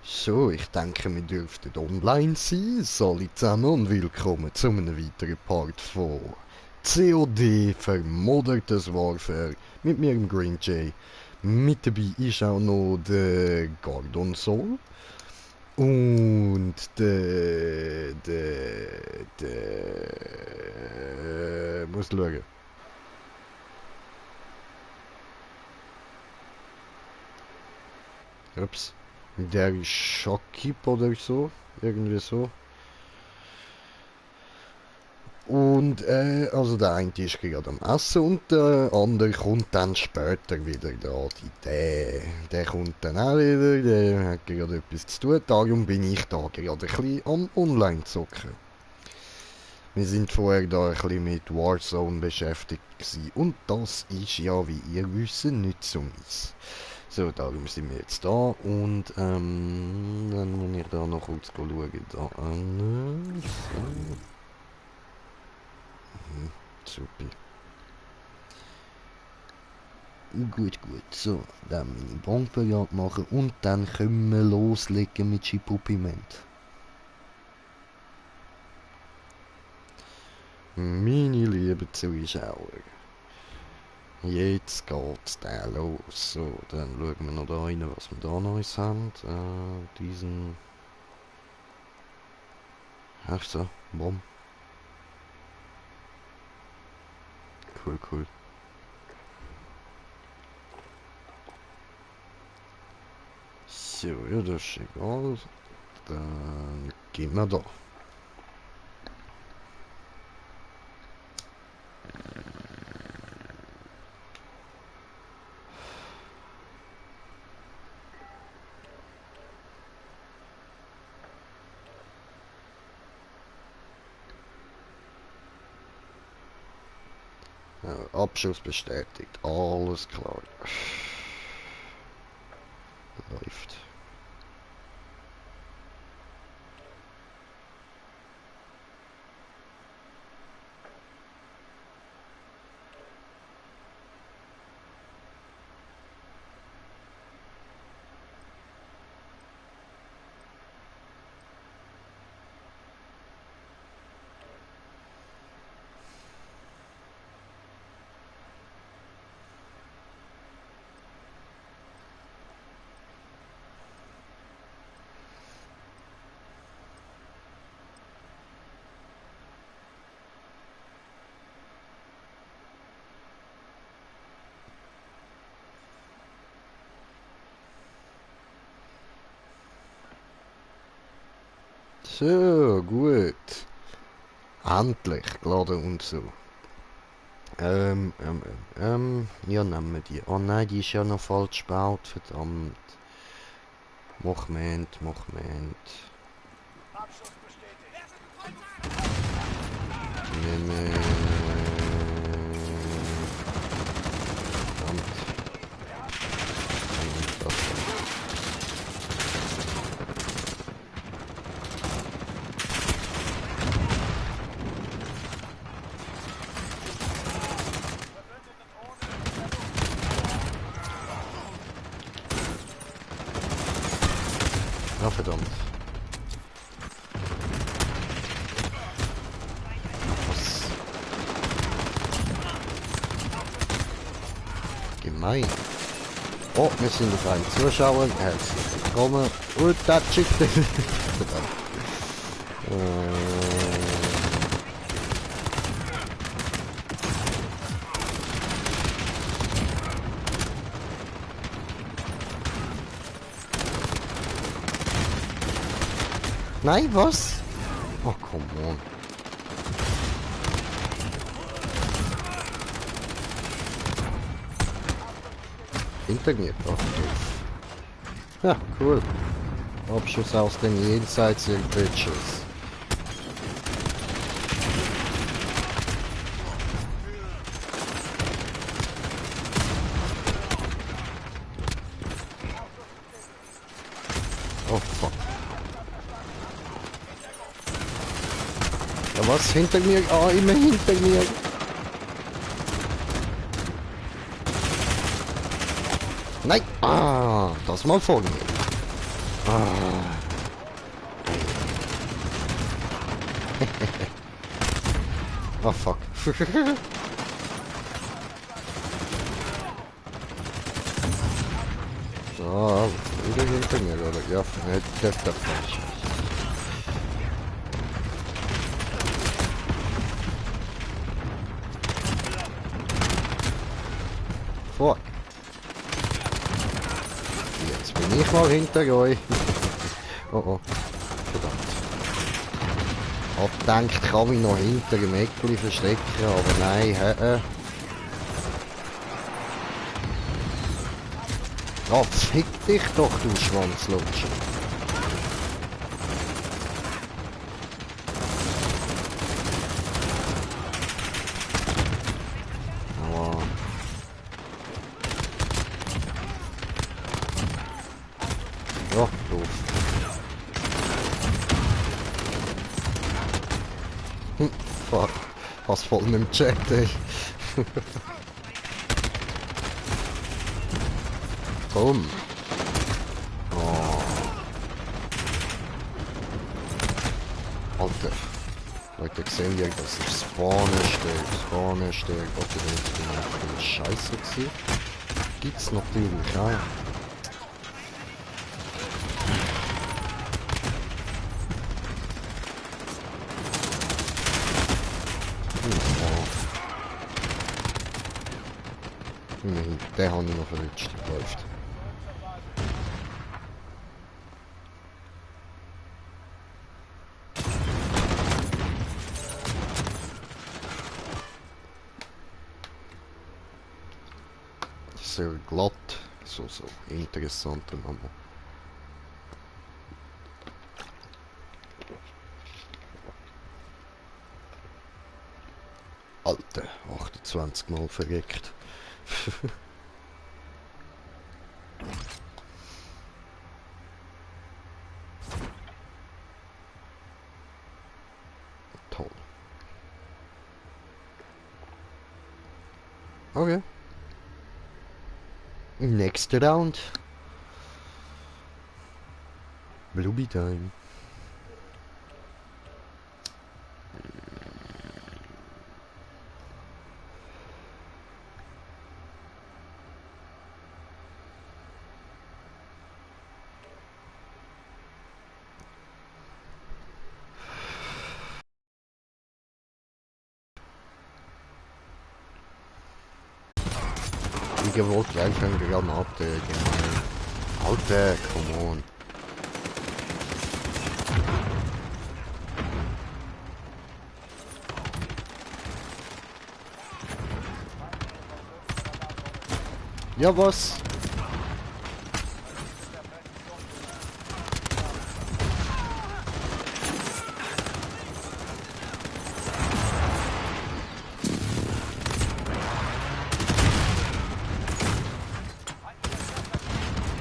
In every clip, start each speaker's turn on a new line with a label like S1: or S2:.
S1: So, ich denke, wir dürften online sein. Salut zusammen und willkommen zu einem weiteren Part von COD Vermoddertes Warfare mit mir, dem Green Jay. Mit dabei ist auch noch der Gordon Soul und muss schauen. Ups. Der ist Shakib oder so. Irgendwie so. Und also der eine ist gerade am Essen und der andere kommt dann später wieder da. Der kommt dann auch wieder, der hat gerade etwas zu tun. Darum bin ich da gerade ein bisschen am Online-Zocken. Wir sind vorher da ein bisschen mit Warzone beschäftigt gewesen. Und das ist ja, wie ihr wisst, nicht so mies. So, darum sind wir jetzt da und dann muss ich da noch kurz schauen. Da so. Super. Gut, gut. So, dann meine Bank parat machen und dann können wir loslegen mit Chipupiment. Meine lieben Zuschauer. Jetzt geht's dann los. So, dann schauen wir noch da rein, was wir da Neues haben. Diesen... Ach so, Bomb. Cool, cool. So, ja, das ist egal. Dann gehen wir da. Abschuss bestätigt. Alles klar. Läuft. So, gut. Endlich geladen und so. Ja, nehmen wir die. Oh nein, die ist ja noch falsch gebaut, verdammt. Moment. Verdammt. Ja, verdammt. Was? Gemein. Oh, wir sind auf einen Zuschauer. Herzlich willkommen. Und das schickt verdammt. Nein, was? Oh, come on. Hinter mir, doch. Ja, cool. Abschuss aus den Jenseits, ihr Bitches. Oh, fuck. Ja, was? Hinter mir? Ah, immer hinter mir. Nein! Ah, das mal vor mir. Ah. Oh fuck. So, wieder hinter mir, oder? Ja, nicht der falsch. Fuck. Jetzt bin ich mal hinter euch. Oh oh. Verdammt. Hab gedacht, ich kann mich noch hinter dem Eckli verstecken, aber nein, Ja, fick dich doch, du Schwanzlutscher. Oh. Ja, doof. Fuck. Fast voll in dem Chat, ey. Komm. Oh. Alter. Leute, sehen ja, dass ich Spawnen stehe. Gott, ich bin einfach scheiße gewesen. Gibt's natürlich, ja. Den habe ich noch verrutscht. Läuft. Sehr glatt. So interessanter Name. Alter, 28 Mal verreckt. Toll. Okay. Next round. Bluey time. Ich wollte einfach eine Granate, genau. Alter, come on. Ja, was?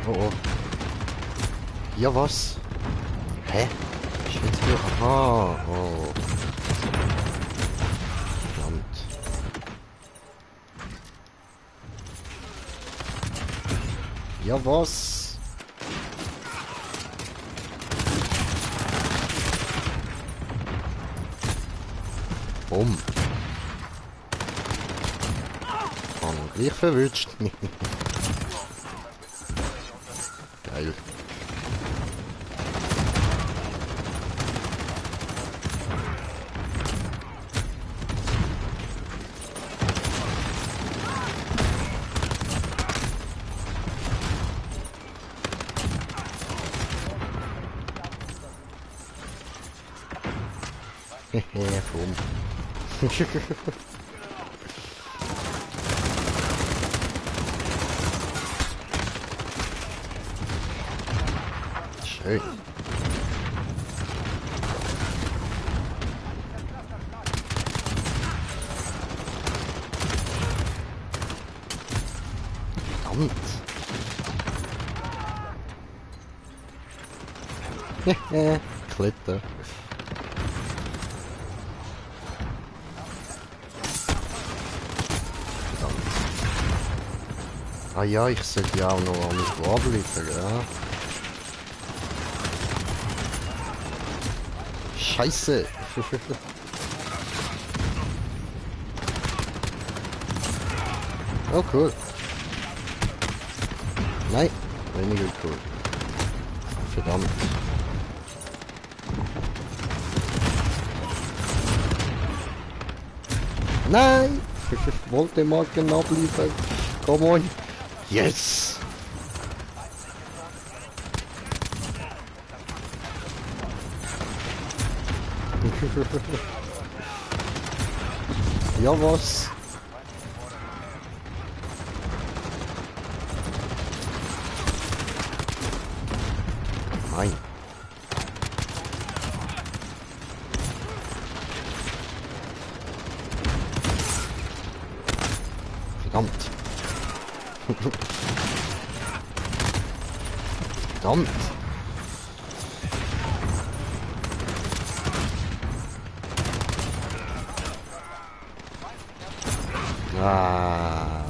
S1: Oh oh. Ja, was? Hä? Ist jetzt wieder... Aha, oh. Verdammt. Ja, was? Bumm. Kann gleich verwünscht. Geil. Hehe, bumm. Schön. Verdammt. Kletter. Verdammt. Ah ja, ich sollte ja auch noch an mich abliefern, ja. Scheiße. Oh, cool. Nein, weniger cool. Verdammt. Nein! Ich wollte Marken abliefern. Come on. Yes! Ja, was? Nein. Verdammt. Verdammt. Ah.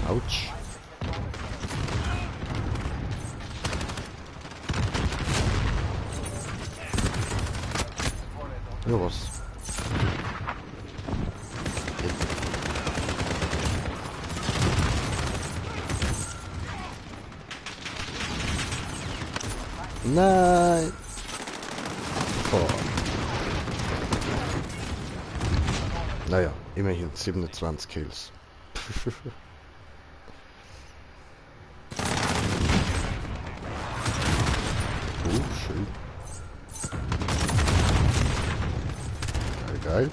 S1: Autsch. Ja, was? Nein! Oh. Naja, immerhin 27 Kills. Schön. Geil.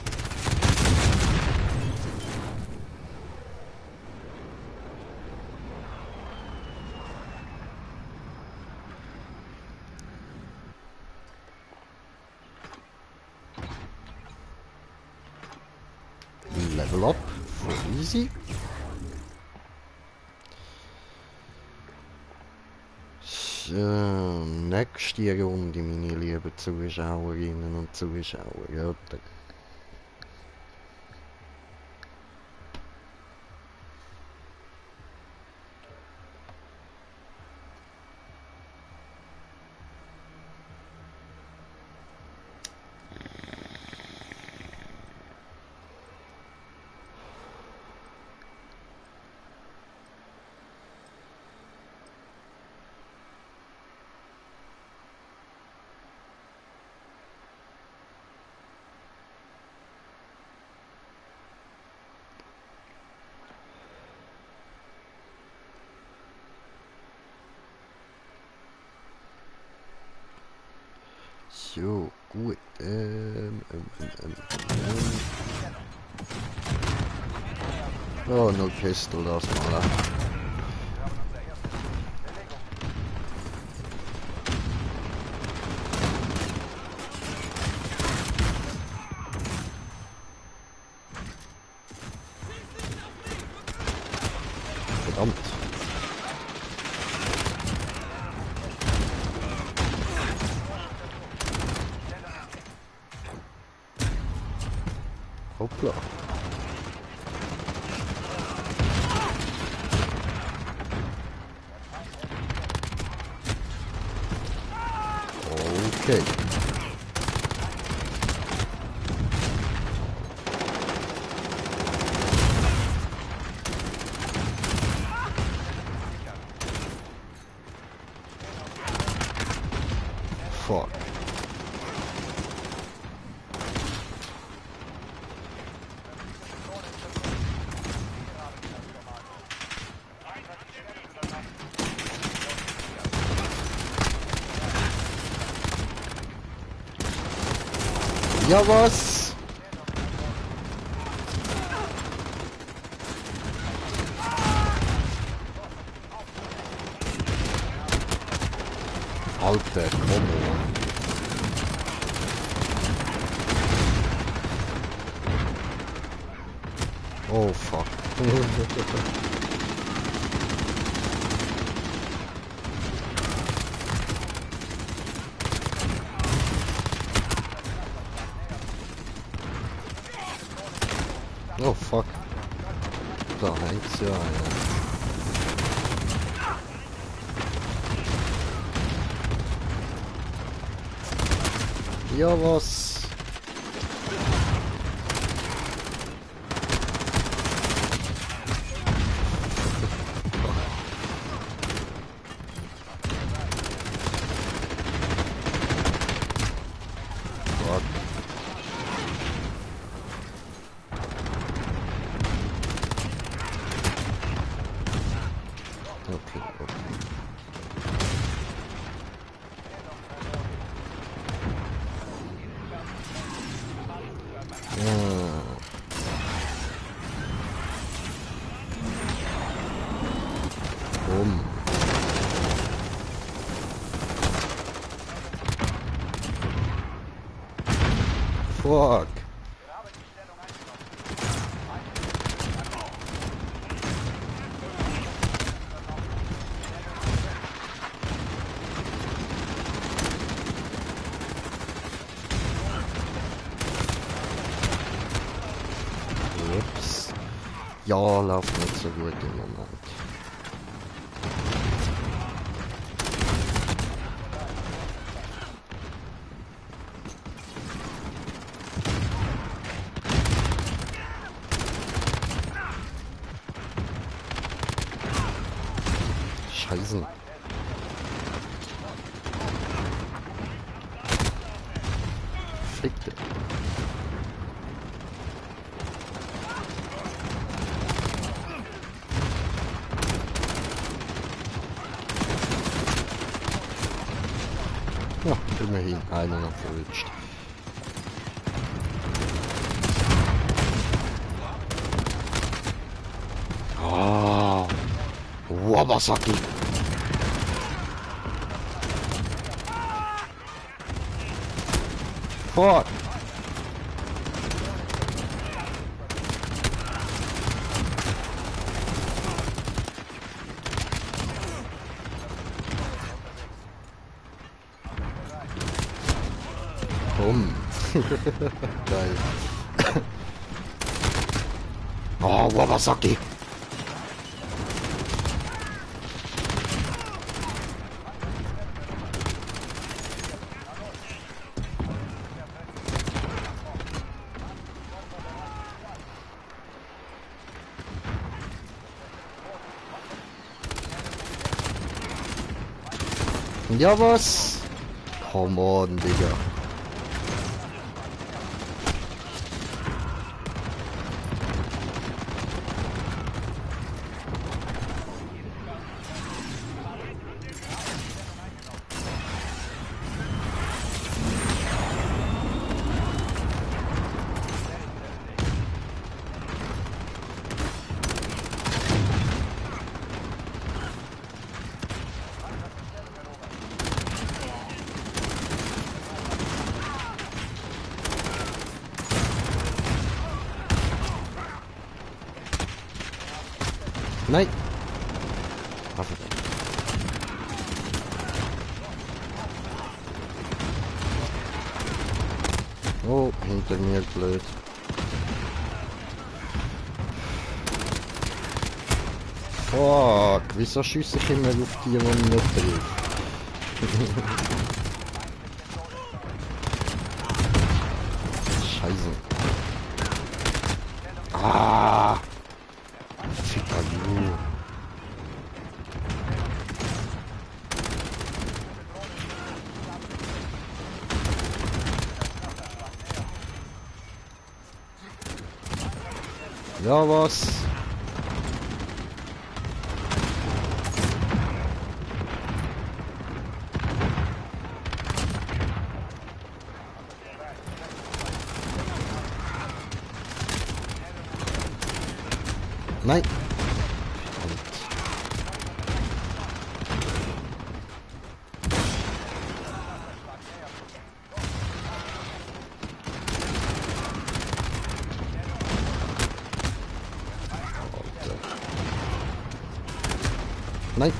S1: Level up, voll easy. So, nächste Runde, meine lieben Zuschauerinnen und Zuschauer. Ja, so, gut. Oh, no pistol, das mal. Verdammt. Hoppla. Okay. Fuck. Ja, was? Alter, komm on. Oh, fuck. Oh, fuck. Da hängt's ja einer. Ja, was? Fuck. Okay, okay. Bumm. Fuck. Ups. Ja, läuft nicht so gut im Moment. Scheiße. Fickte. Ja, immerhin einer noch verwünscht. Ah, Wabasaki. Fuck. Bumm. Geil. Oh, Wabasaki. Ja, was? Come on, Digga. Nein. Waffe. Oh, hinter mir blöd. Fuck, wieso schieße ich immer auf die, die mich nicht trifft? Scheiße. Ah! Ficker, du. Ja, was? Nein. Nein.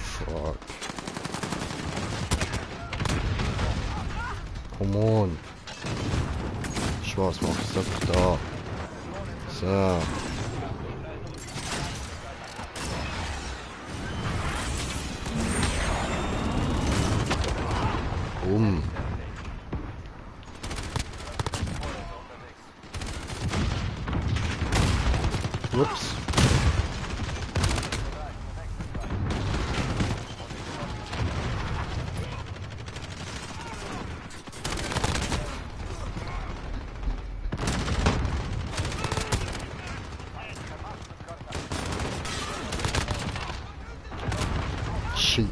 S1: Fuck. Come on. Spaß macht es einfach da. So. Ups. Schief.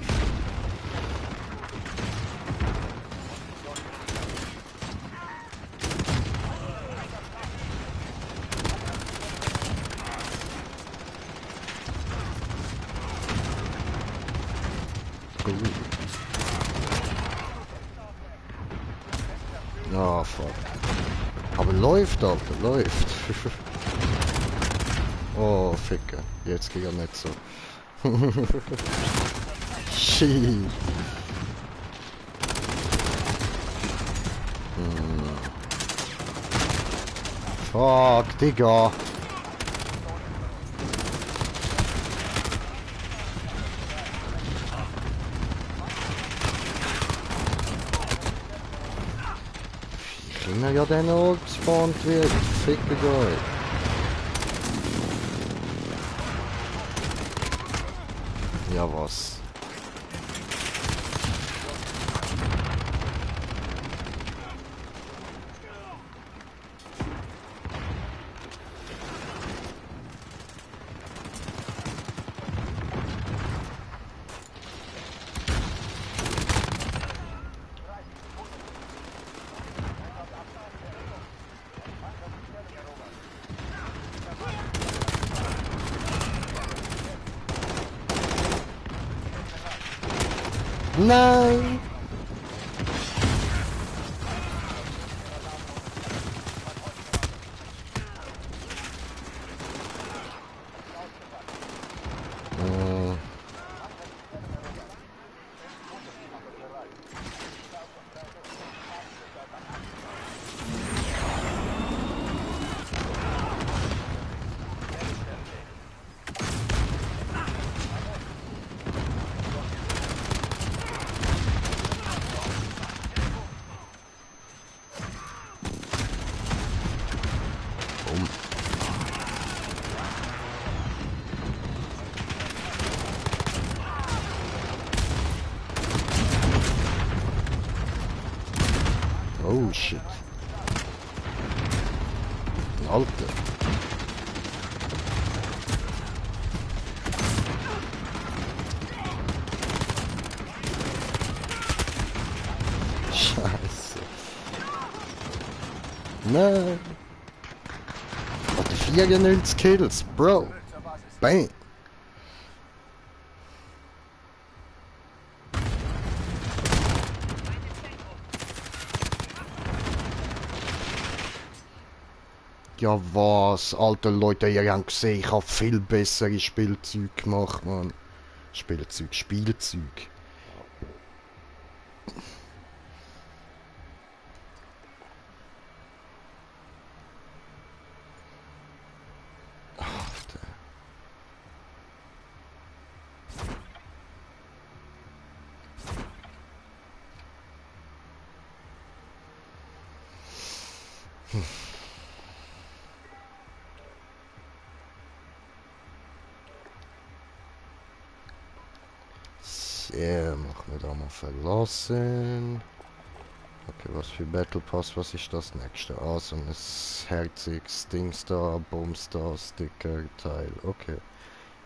S1: Ah, fuck. Aber läuft, Alter, läuft. Oh, Ficke. Jetzt geht er nicht so. Shit. Fuck, Digga. Wie immer ja dann auch gespawnt wird. Ficke euch. Ja, was? Nein! Oh shit. Alter. Scheiße. Nein. Warte, 94 Kills, Bro. Bang. Ja was, alter Leute, ihr habt gesehen, ich habe viel bessere Spielzeug gemacht, Mann. Spielzeug. So, machen wir da mal verlassen. Okay, was für Battle Pass, was ist das nächste? Ah, so ein herziges Dings da, Boomstar, Sticker, Teil. Okay,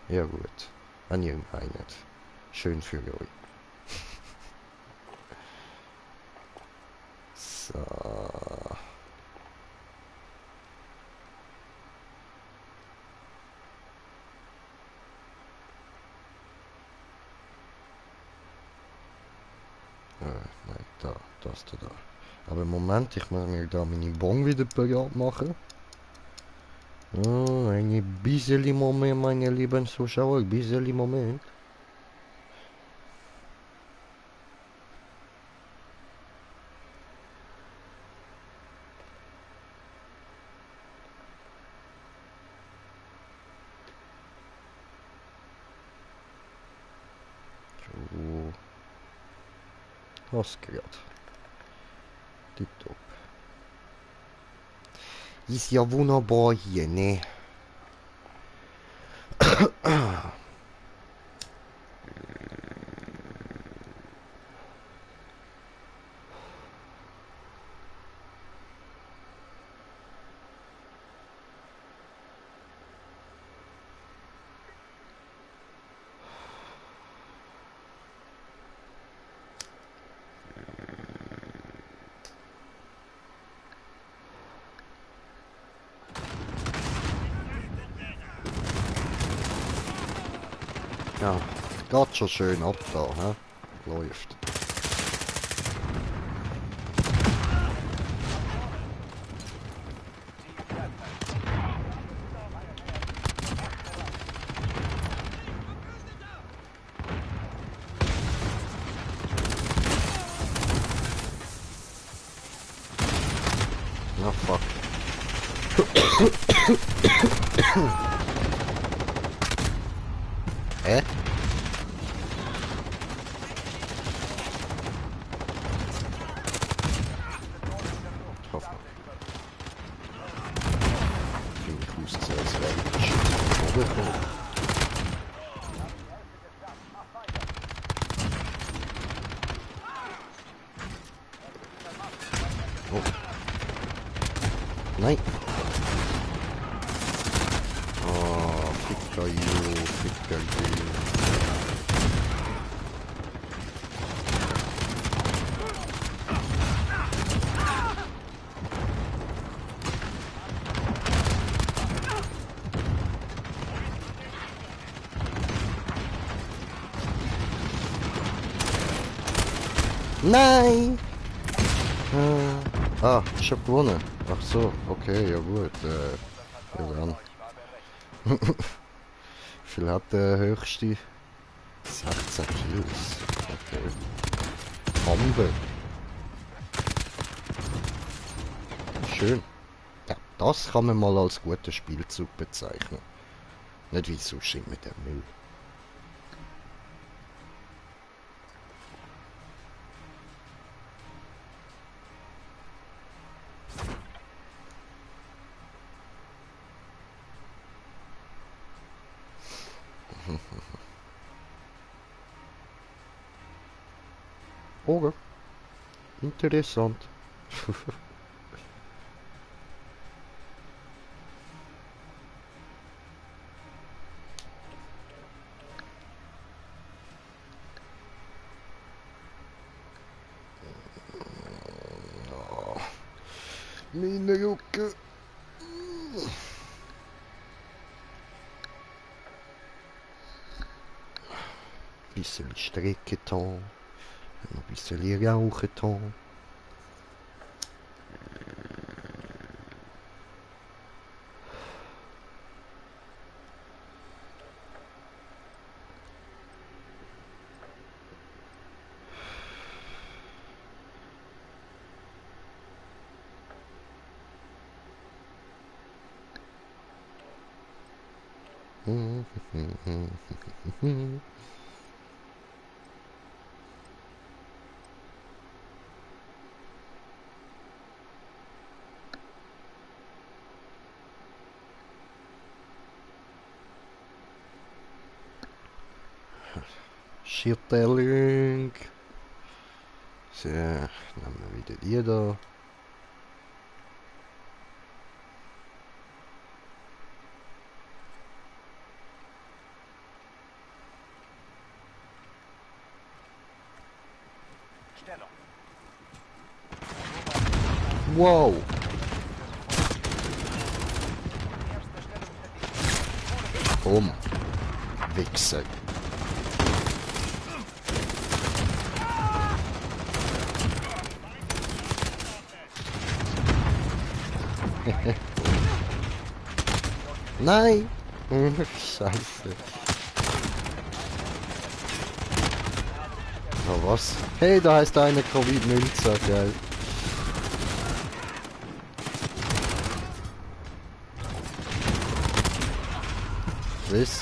S1: ja gut. An irgendeinen. Schön für euch. So. Nein, das da. Aber im Moment, ich muss mir da meine Bon wieder bereit machen. Oh, ein bisschen Moment, meine lieben Zuschauer, ein bisschen Moment. Passt gerade. Tipptopp. Ist ja wunderbar hier, ne? Ja, geht schon schön ab da, hä? Läuft. Na fuck. Hä? Hoffe. Klingt Fuß so, als wäre ich geschützt vorgekommen. Oh. Nein. Oh, Ficker, you, Ficker, you. Nein! Ich hab gewonnen. Ach so, okay, ja gut. Wir werden. Wie viel hat der höchste? 16 Kills. Okay. Bombe. Schön. Ja, das kann man mal als guten Spielzug bezeichnen. Nicht wie sonst mit dem Müll. Okay. Interessant. Oh, meine Jucke. Bisschen Strecketon. Ein bisschen Raucheton. Schiertelung. So, nehmen wir wieder die da. Wow! Komm! Wichser! Nein! Scheiße! Oh, was? Hey, da heißt eine Covid-Münzer, geil. Was?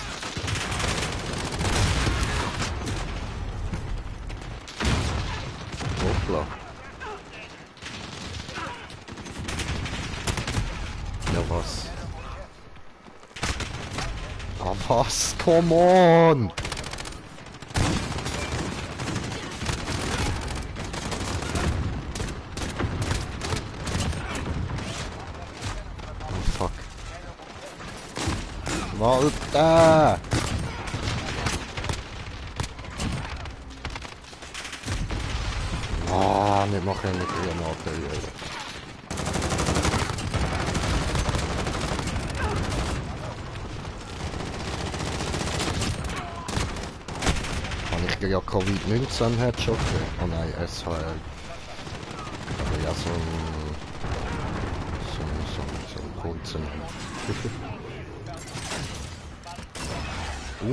S1: lassen. Ja, was? Ah, was? Come on! Oh, fuck. Walter! Ah, nicht noch eine Granate rühren. Habe ich ja Covid-19 Headshot gegeben? Oh nein, SHL. Aber ja, so ein kurzen.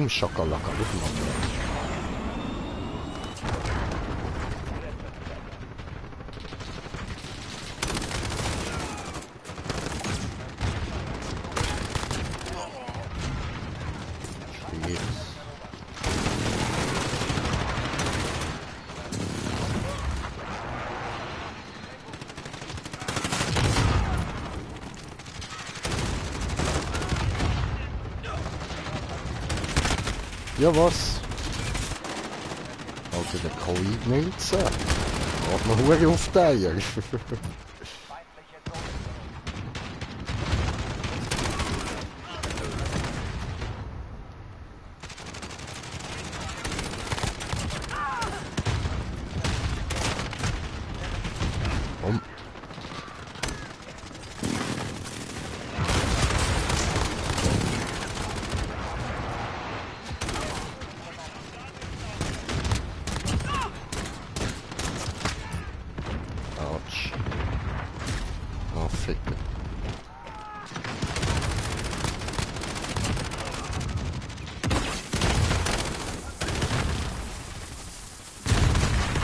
S1: Schakalaka, aufmachen. Ja, was? Also der Covid-19. Hat man Hure auf die Eier. Autsch. Oh, Ficke.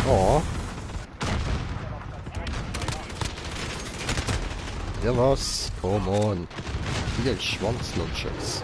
S1: Oh. Ja, was? Come on. Hier ist Schwanzlutschers.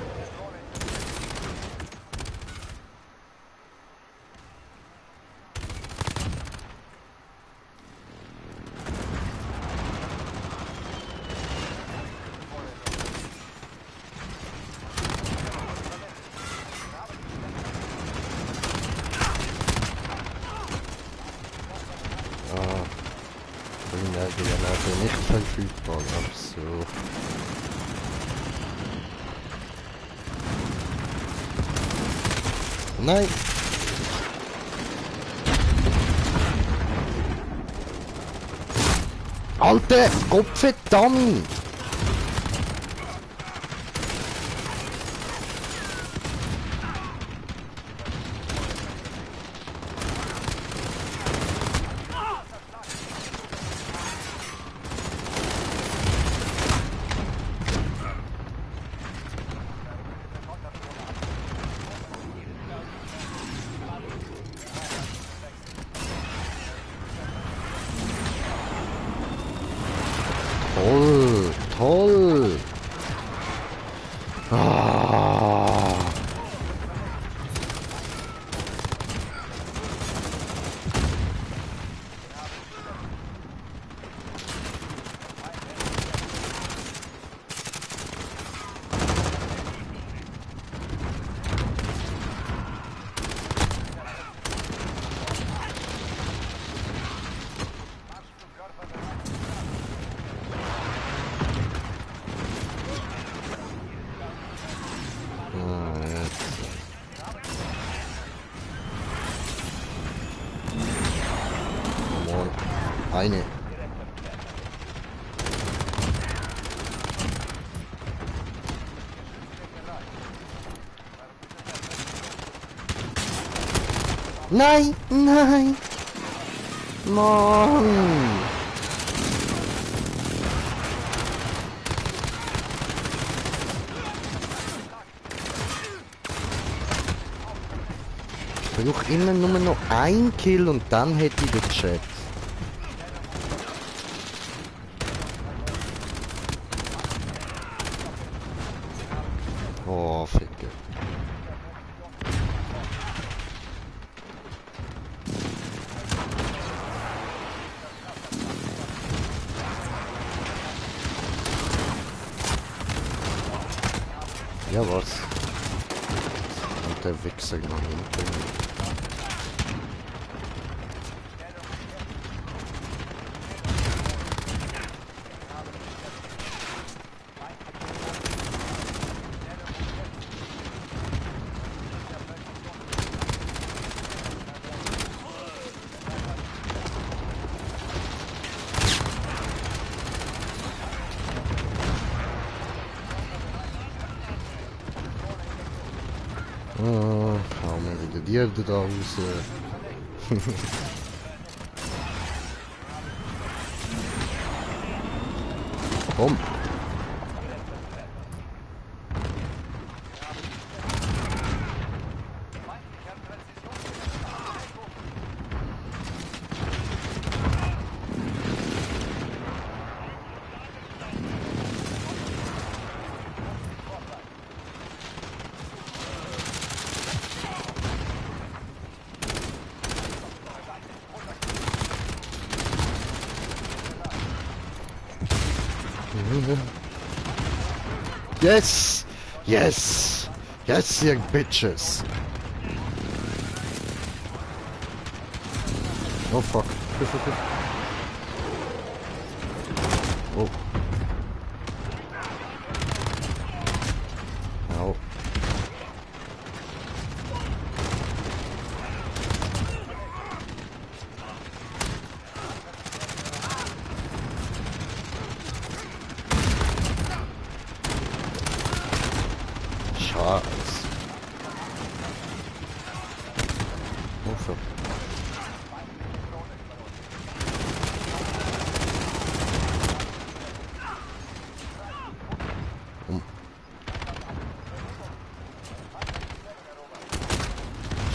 S1: Granate nicht verfügbar, ach so. Nein! Alter, Gottverdammt! Toll, toll. Ah. Eine. Nein, nein. Mann. Ich brauche immer nur noch ein Kill und dann hätte ich den Chat. Oh, Ficke. Ja, was? Und der Wichser noch hinter mir. Oh, hau mir wieder die Erde da raus. Komm. Yes! Yes! Yes, you bitches! Oh fuck. Oh. Au. Scheiße. Oh fuck.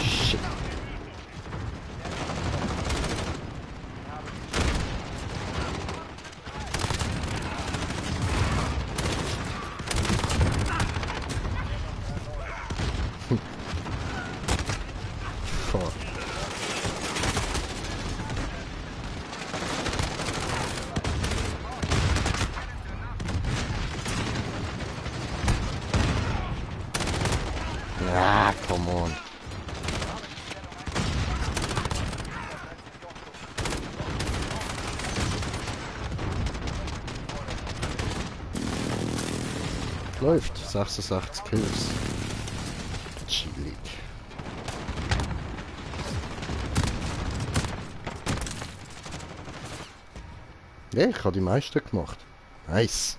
S1: Shit. Fuck. Ah, come on. Läuft. 86 Kills. Chillig. Ja, ich habe die meisten gemacht. Nice.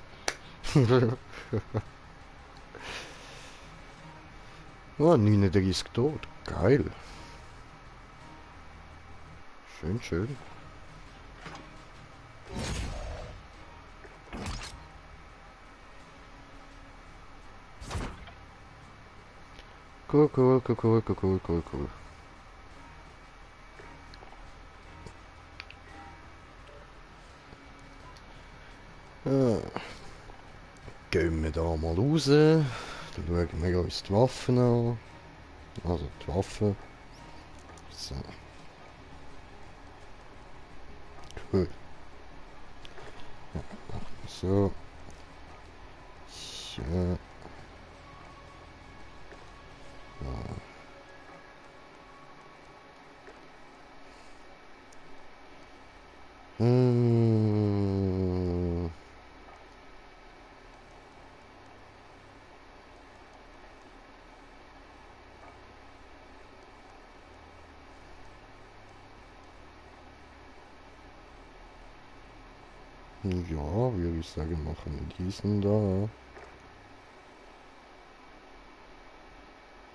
S1: Oh, 39 tot. Geil. Schön, schön. Cool, cool, cool, cool, cool, cool, cool, cool. Ah, gehen wir da mal raus. Dann schauen wir uns die Waffen an. Also die Waffen. So. Cool. So. Ja. Hm. Ja, würde ich sagen, machen wir diesen da.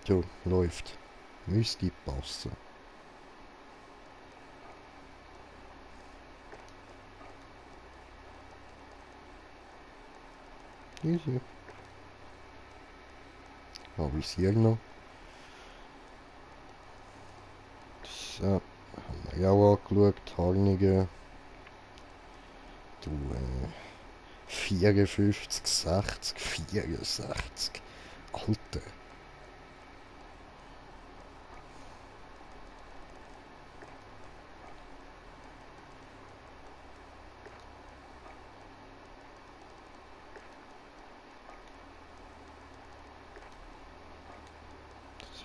S1: So, läuft. Müsste passen. Easy. Habe ich hier noch. So, haben wir ja auch angeschaut. Harnige. Du, 54, 60, 64. Alter.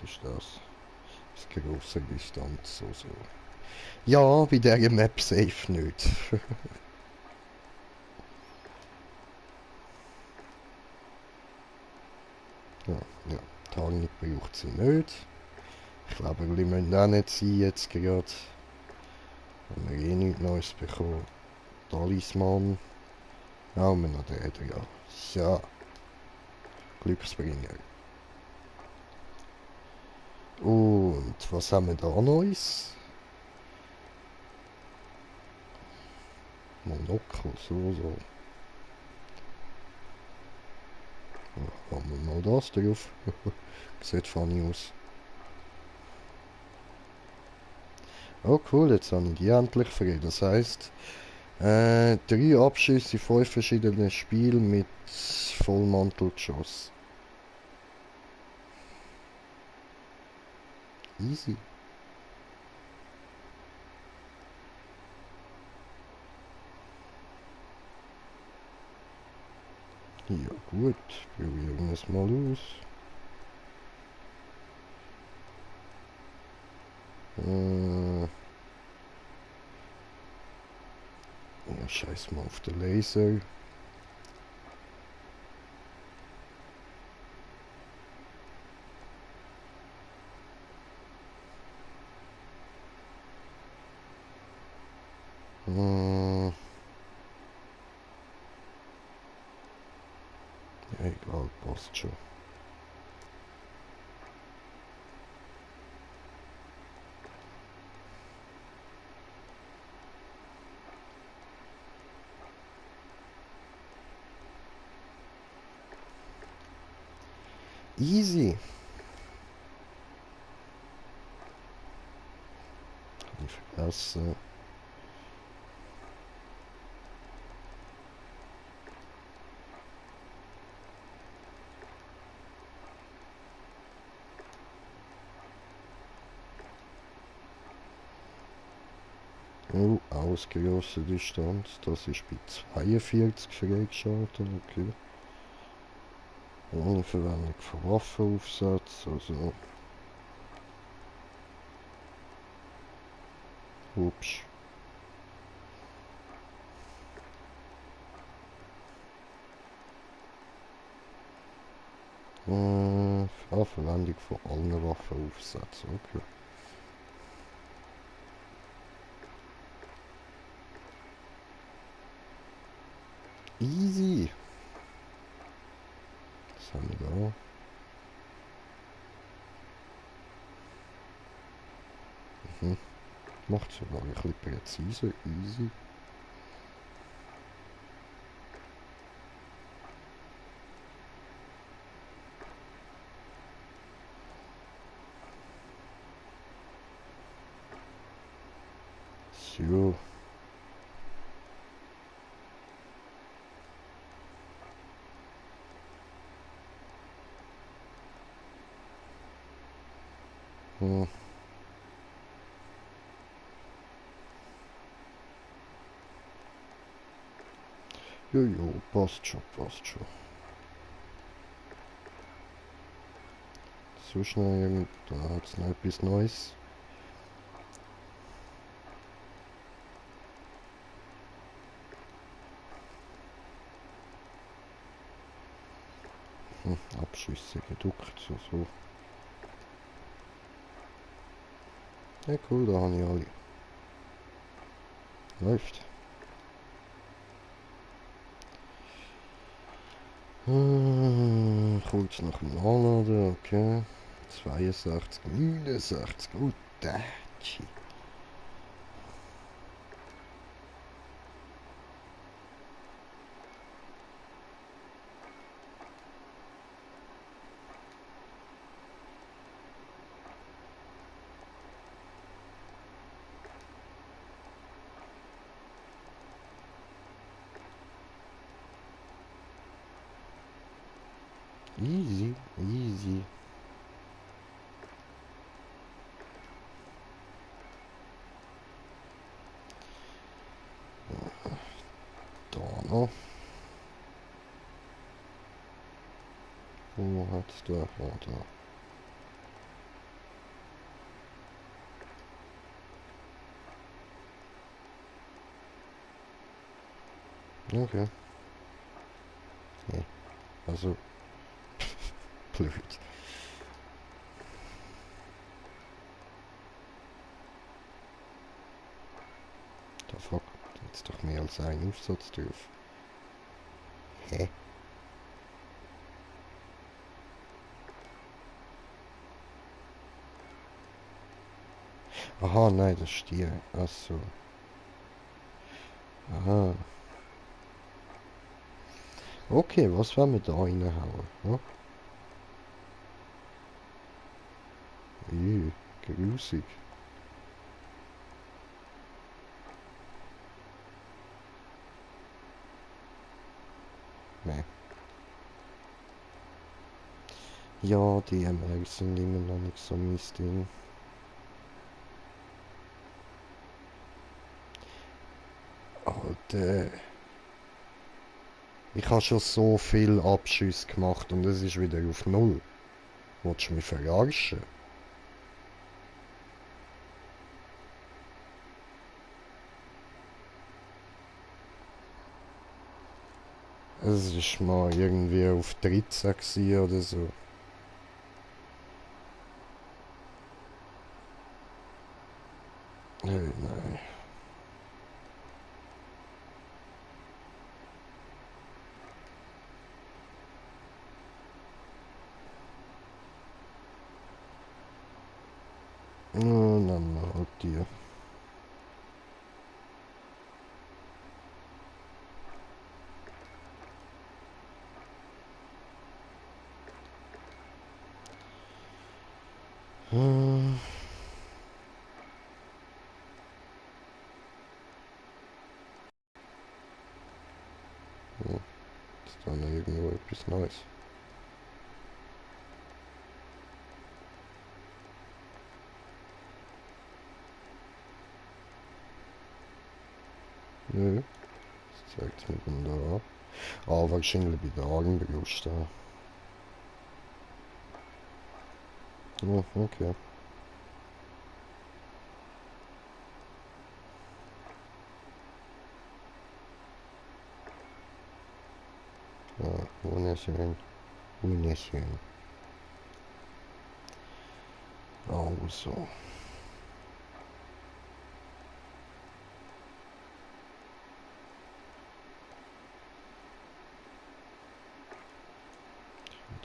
S1: ist das? Das grosse Distanz, so, so. Ja, bei dieser Map safe nicht. Ja, ja, Tarnung braucht sie nicht. Ich glaube, wir müssen auch nicht sein jetzt gerade. Wenn wir eh nichts Neues bekommen. Talisman. Ja, wir noch den ja. Ja, Glücksbringer. Und was haben wir da Neues? Monokel, so, so. Ja, haben wir mal das drauf. Sieht funny aus. Oh cool, jetzt habe ich die endlich frei. Das heisst, 3 Abschüsse in 5 verschiedenen Spielen mit Vollmantelgeschoss. Easy. Ja gut, probieren wir es mal aus. Ja, scheiß mal auf den Laser. Ja, egal, passt schon. Easy. Hab ich vergessen. Oh, ausgeloste Distanz. Das ist bei 42 freigeschaltet, okay. Ohne Verwendung von Waffenaufsatz, also... Ups. Verwendung von allen Waffenaufsätzen, okay. Easy. Was haben wir da? Macht sogar ein bisschen präziser, easy. So. Hm. Jojo, passt schon, passt schon. So schnell, da hat es noch etwas Neues. Abschüsse geduckt, so, so. Ja cool, da habe ich alle. Läuft. Kurz nach dem Anladen, okay. 62, 69, gut. Easy, easy. Da noch. Wo hat's da? Oh, da. Okay. Nee. Also, blöd. Da fuck. Jetzt doch mehr als ein Aufsatz drauf. Hä? Aha, nein, das ist die. Ach so. Aha. Okay, was wollen wir da reinhauen? Ja? Grusig. Nee. Ja, die MR sind immer noch nicht so mein Ding. Alter. Ich habe schon so viel Abschüsse gemacht und es ist wieder auf Null. Willst du mich verarschen? Es ist mal irgendwie auf 13 gewesen oder so. Hey, nein. Oh, dann halt dir. Hm. Oh, ist da noch irgendwo etwas Neues? Nö, das zeigt mir dann da. Ah, wahrscheinlich bei der Argenbrust da. Oh, okay. Ja, wunderschön. Wunderschön. Also.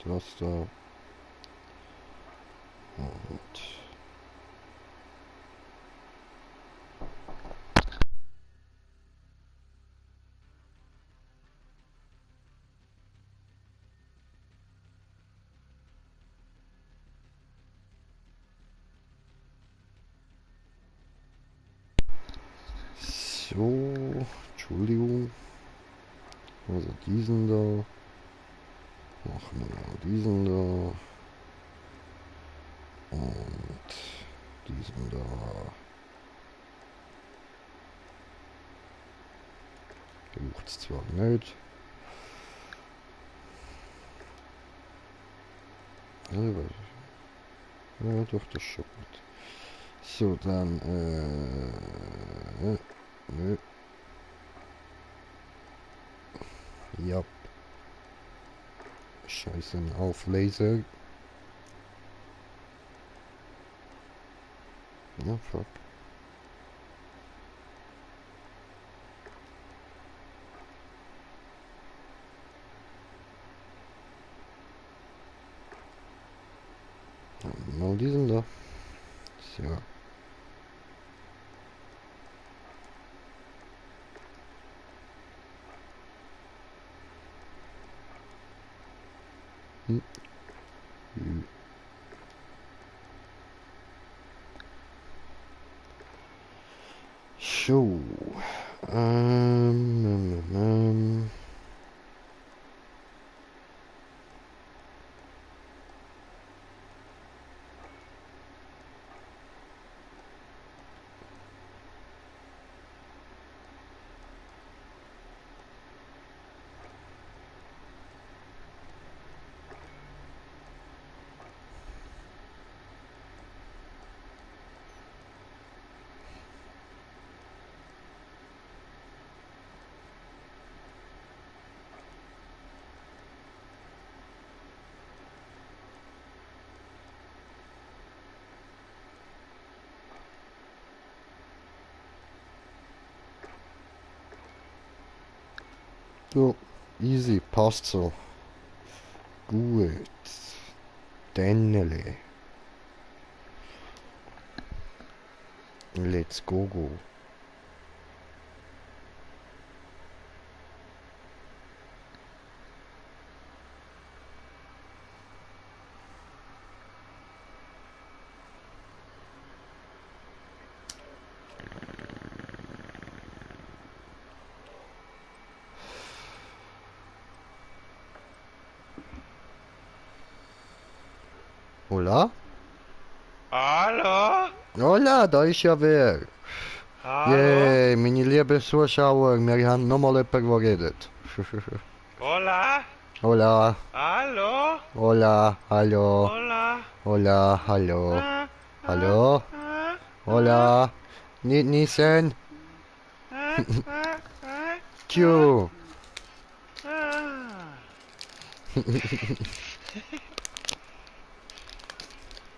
S1: Das da. Und. So. Entschuldigung. Also diesen da. Machen wir mal diesen da. Und diesen da. Braucht es zwar nicht. Aber, ja, doch, das ist schon gut. So, dann, nö, ja, scheiße, ein Auflaser. Ja, fuck. Mal diesen da. So. Hm. So. Ähm, ähm, ähm. Ja, easy, passt so. Gut. Dennele. Let's go. Hola?
S2: Hallo?
S1: Hola, da ist ja wer.
S2: Hallo?
S1: Yay, meine lieben Zuschauer, wir haben nochmal jemanden, der redet.
S2: Hola?
S1: Hola,
S2: Hallo?
S1: hola, hallo,
S2: Hola?
S1: hola, hallo,
S2: Ah, ah,
S1: hallo,
S2: ah, ah,
S1: hola, nicht niesen,
S2: ah,
S1: Tschü.
S2: ah.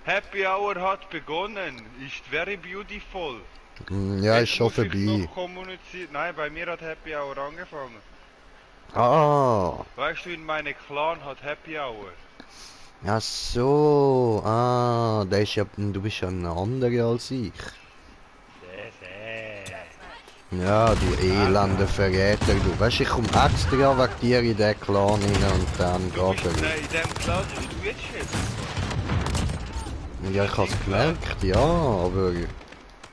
S2: Happy Hour hat begonnen. Ist very beautiful.
S1: Ja, ist
S2: Jetzt
S1: schon
S2: muss ich
S1: vorbei.
S2: noch kommunizieren. Nein, bei mir hat Happy Hour angefangen.
S1: Ah,
S2: Weißt du, in meine Clan hat Happy Hour.
S1: ach so, der ist ja, du bist ja ein anderer als ich.
S2: Sehr.
S1: Ja, du elender
S2: Ah.
S1: Verräter, du. Weißt du, ich komme extra wegen dir in den Clan rein und dann
S2: Du bist
S1: geht er.
S2: in dem Clan bist du jetzt Chef.
S1: Ja, ich hab's gemerkt, ja, aber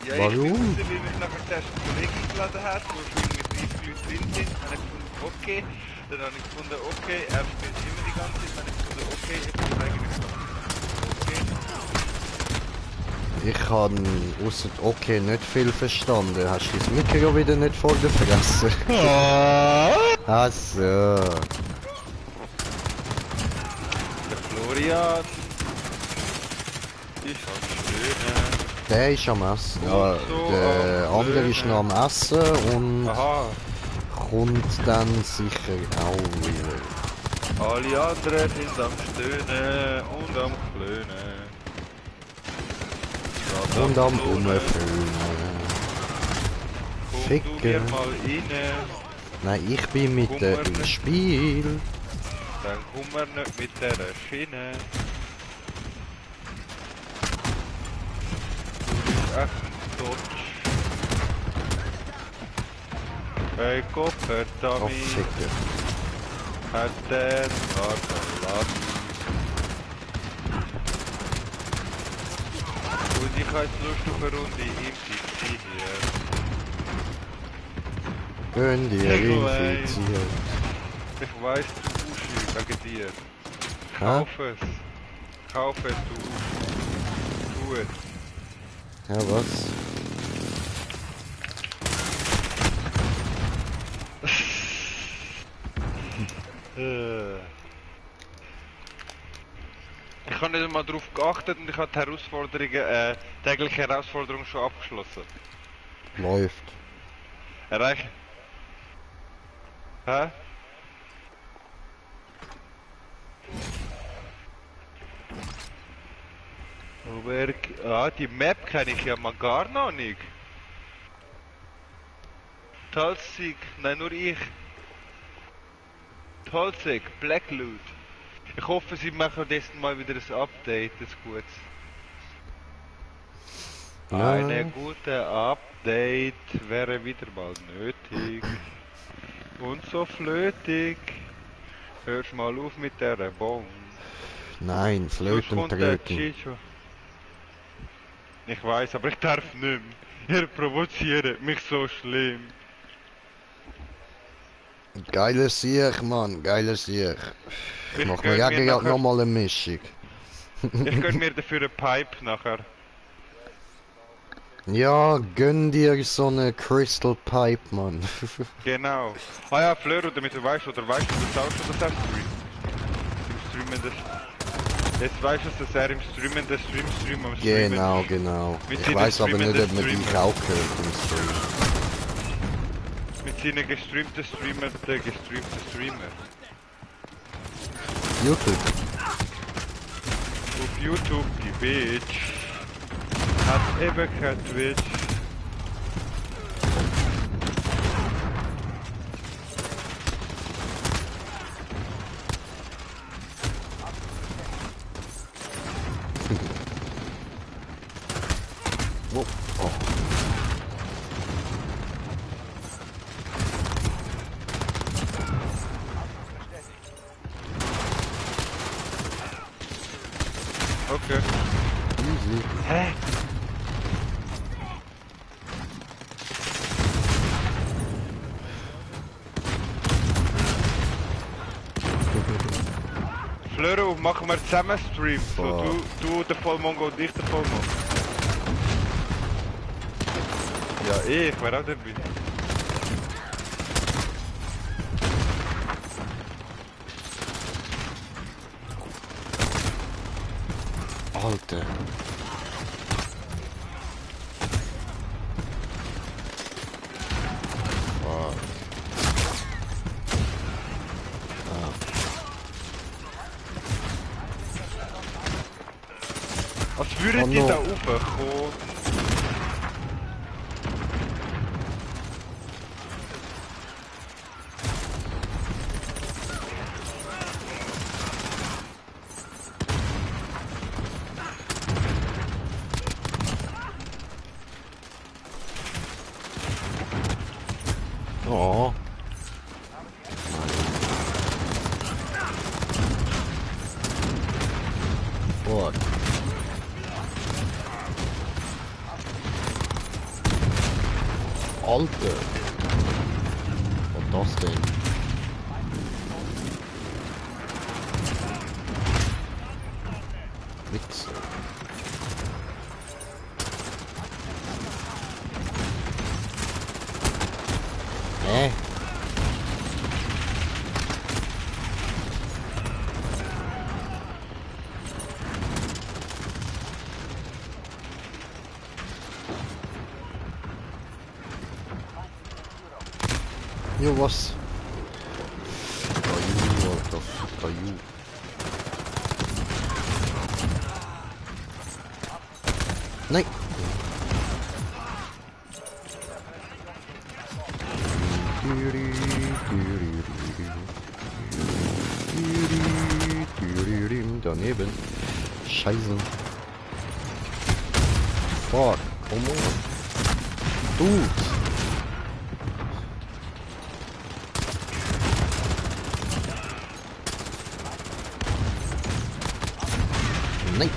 S2: Ja, ich bin raus,
S1: warum?
S2: weil mich nachher zuerst ein Kollege eingeladen hat, wo schon irgendwie 30 Leute drin sind. Dann habe ich gefunden, okay. Dann habe ich gefunden, okay, er spielt immer die ganze Zeit. Dann habe ich gefunden, okay, ich bin eigentlich okay.
S1: Ich habe ausser okay nicht viel verstanden. Hast du das Mikro wieder nicht vor der Fresse? Ach so.
S2: Der Florian ist am Stöhnen.
S1: Der ist am Essen. Ja,
S2: Und so
S1: der
S2: am
S1: andere ist noch am
S2: Klönen.
S1: Essen und
S2: Aha,
S1: kommt dann sicher auch wieder.
S2: alle anderen sind am Stöhnen und am Klönen. Statt
S1: Und am
S2: Klonen.
S1: Umfüllen.
S2: Komm du mir
S1: Ficken.
S2: mal rein.
S1: Nein, ich bin mit
S2: Komm
S1: der
S2: wir
S1: im
S2: nicht.
S1: Spiel.
S2: Dann kommen wir nicht mit der Schiene. Du bist echt ein Dodge. Hey
S1: Oh,
S2: Kopferdami,
S1: Ficker.
S2: hat der Tag verlassen. Und ich habe jetzt Lust auf eine Runde im PC hier.
S1: Gönn dir
S2: Ich weiß,
S1: infiziert.
S2: ich weiß, du Uschi, wegen dir.
S1: Hä?
S2: Kauf es. Kauf es, du Uschi. Tu es.
S1: Ja, was?
S2: Ich habe nicht mal darauf geachtet und ich habe die Herausforderungen, tägliche Herausforderung schon abgeschlossen.
S1: Läuft.
S2: Erreichen. Hä? Die Map kenne ich ja mal gar noch nicht. Talsig, nein nur ich. Talsig, Blackloot. Ich hoffe, sie machen dessen mal wieder ein Update, das Gutes. Eine
S1: Ja.
S2: gute Update wäre wieder mal nötig. Und so flötig. Hörst mal auf mit der Bon.
S1: Nein,
S2: Sonst
S1: Flöten
S2: kommt der
S1: treten.
S2: Chicho. Ich weiß, aber ich darf nicht mehr. Ihr provoziert mich so schlimm.
S1: Geiles Sieg, Mann, geiles Sieg. Ich
S2: Ich
S1: mach mir
S2: gönn
S1: ja
S2: mir
S1: gerade
S2: nachher.
S1: nochmal eine Mischung.
S2: Ich gönn mir dafür eine Pipe nachher.
S1: Ja, gönn dir so eine Crystal Pipe, Mann.
S2: Genau. Ah ja, Fleur, damit du weißt, oder weißt du das auch schon, dass er streamt? Im Streamen des. Jetzt weißt du, dass er im Streamen des Stream am Streamen
S1: Genau,
S2: ist.
S1: genau.
S2: Mit
S1: Ich
S2: seinen
S1: weiß aber nicht,
S2: streamenden
S1: ob man dich
S2: Streamer.
S1: auch hört im Stream.
S2: Mit seinen gestreamten Streamer, der gestreamte Streamer.
S1: YouTube.
S2: Auf YouTube die Bitch. Hat eben kein Twitch. Flöro, machen wir zusammen Stream. So,
S1: Boah.
S2: du der Vollmongo und ich der Vollmongo. Ja, ich wäre auch dabei.
S1: Alter. Fuck.
S2: Als würden
S1: Oh
S2: die
S1: no.
S2: da raufkommen.
S1: Oh. Fuck. Alter. Was das denn? Wichser. Hä? Jo, was? Caillou, Alter. Caillou. Nein! Daneben. Scheiße. Fuck, come on. Dude. Nein.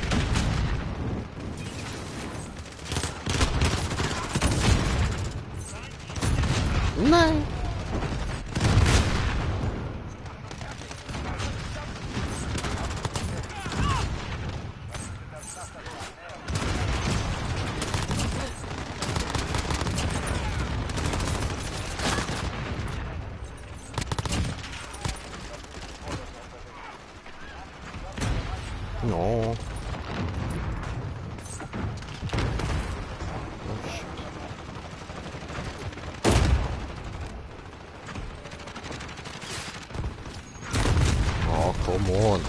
S1: Nein. No. Oh, shit. Oh, come on.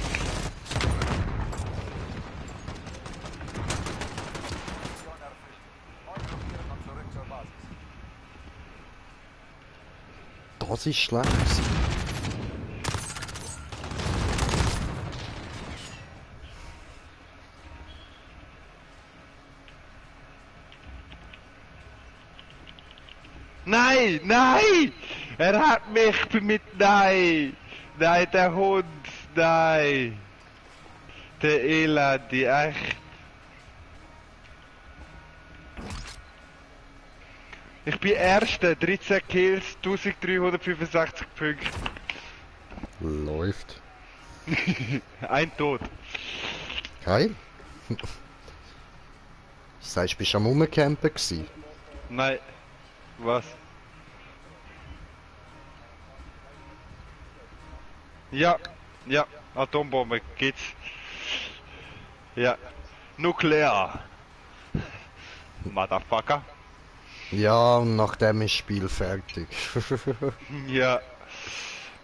S1: Das ist schlecht gewesen.
S2: Nein, nein! Er hat mich mit nein! Nein, der Hund, nein! Der Elend, echt. Ich bin Erster, 13 Kills, 1365 Punkte.
S1: Läuft.
S2: Ein Tod.
S1: Geil. Sagst du, bist du am Rumcampen gewesen?
S2: Nein. Was? Ja, ja, Atombombe geht's. Ja. Nuklear. Motherfucker.
S1: Ja, und nachdem ist das Spiel fertig.
S2: Ja.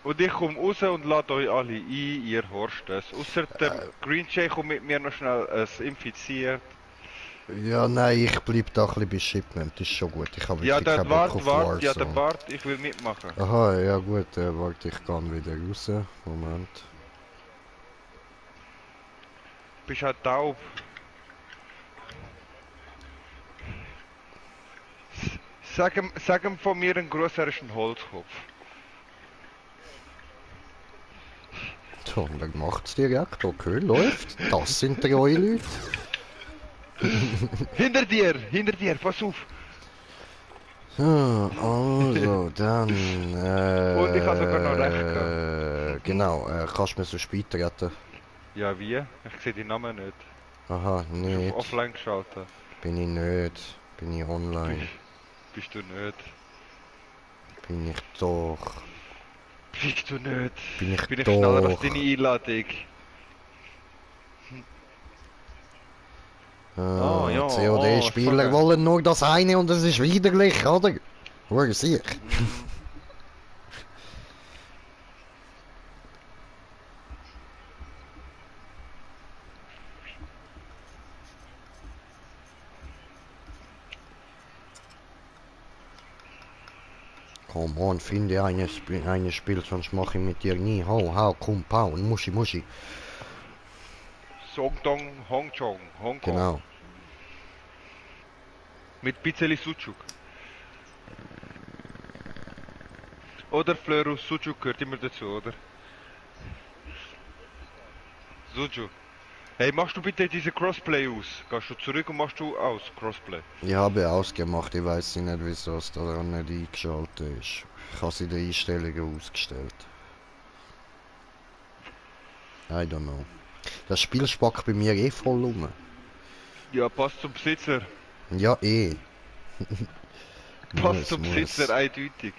S2: Und ich komme raus und lade euch alle ein, ihr Horstes. Außer dem Green Jay kommt mit mir noch schnell infiziert.
S1: Ja, nein, ich bleib da ein bisschen bei Shipment, das ist schon gut. Ich habe
S2: Ja,
S1: wirklich
S2: der
S1: keinen Bock auf
S2: Wart, ja,
S1: Warzone.
S2: der Bart, ich will mitmachen.
S1: Aha, ja gut, warte, ich kann wieder raus. Moment.
S2: Bist halt taub. Sag ihm von mir einen Gruß, er ist ein Holzkopf.
S1: So, und dann macht's direkt, okay, läuft. Das sind 3 Leute.
S2: Hinter dir, pass auf.
S1: So, also, dann,
S2: Und ich habe sogar noch recht gehabt.
S1: genau, kannst du mir so später retten?
S2: Ja, wie? Ich sehe die Namen nicht.
S1: Aha,
S2: Bist
S1: nicht.
S2: auf offline geschaltet.
S1: Bin ich nicht. Bin ich online.
S2: Bist du nicht.
S1: Bin ich doch.
S2: Bist du nicht.
S1: Bin ich
S2: Bin ich schneller als
S1: doch.
S2: deine Einladung. Oh ja, oh,
S1: COD-Spieler
S2: Saga.
S1: wollen nur das eine und es ist widerlich, oder? Hör sich. Komm on, finde eine Spiel, sonst mache ich mit dir nie. Hau, hau, komm, pau, Muschi, Muschi.
S2: Songdong Hongchong, Hongkong.
S1: Genau.
S2: Mit bisschen Sucuk. Oder Fleur Sucuk gehört immer dazu, oder? Sucuk. Hey, machst du bitte diese Crossplay aus? Gehst du zurück und machst du aus Crossplay?
S1: Ich habe ausgemacht, ich weiß nicht, wieso es da nicht eingeschaltet ist. Ich habe sie in den Einstellungen ausgestellt. I don't know. Das Spiel spackt bei mir eh voll um.
S2: Ja, passt zum Besitzer.
S1: Ja, eh.
S2: Passt zum Besitzer eindeutig.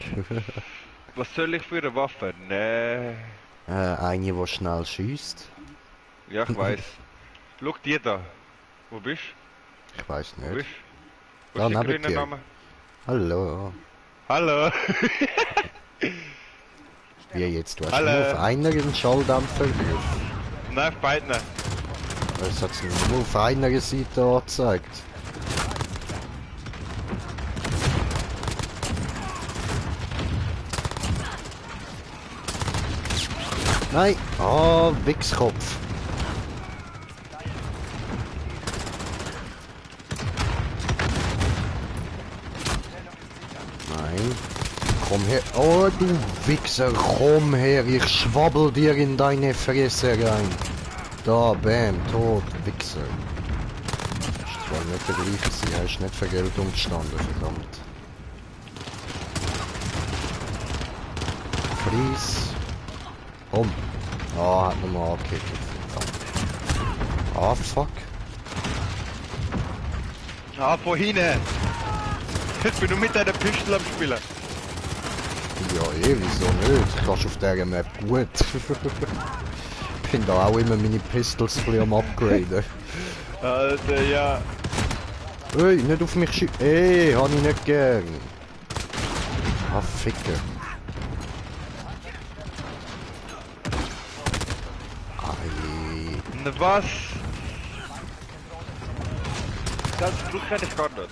S2: Was soll ich für eine Waffe? Nee.
S1: Eine, die schnell schießt.
S2: Ja, ich weiß. Schau dir da. Wo bist
S1: Ich weiß
S2: du? Wo
S1: nicht.
S2: bist du?
S1: Da
S2: Was ist der
S1: neben
S2: grüne
S1: dir.
S2: Name?
S1: Hallo.
S2: Hallo.
S1: Wie jetzt? Du hast
S2: Hallo.
S1: nur auf einer einen Schalldämpfer drauf.
S2: Nein, auf beiden.
S1: Es hat es nur auf einer Seite angezeigt. Nein! Ah, Wichskopf! Nein. Komm her. Oh, du Wichser, komm her. Ich schwabbel dir in deine Fresse rein. Da, bam, tot, Wichser. Ist zwar nicht der gleiche, sie ist nicht für Geld umgestanden, verdammt. Freeze. Komm. Ah, hat nochmal angekickt. Verdammt. Ah, fuck.
S2: Ah, von hinten. Ich bin nur mit einer Pistole am Spielen.
S1: Ja, wieso nicht? Kannst auf dieser Map gut. Bin da auch immer meine Pistols ein bisschen am upgraden.
S2: Alter, ja.
S1: Ey, nicht auf mich schießen. Ey, hab ich nicht gern. Ah, Ficker. Ei.
S2: Na was? Das Glück kann ich gar nicht.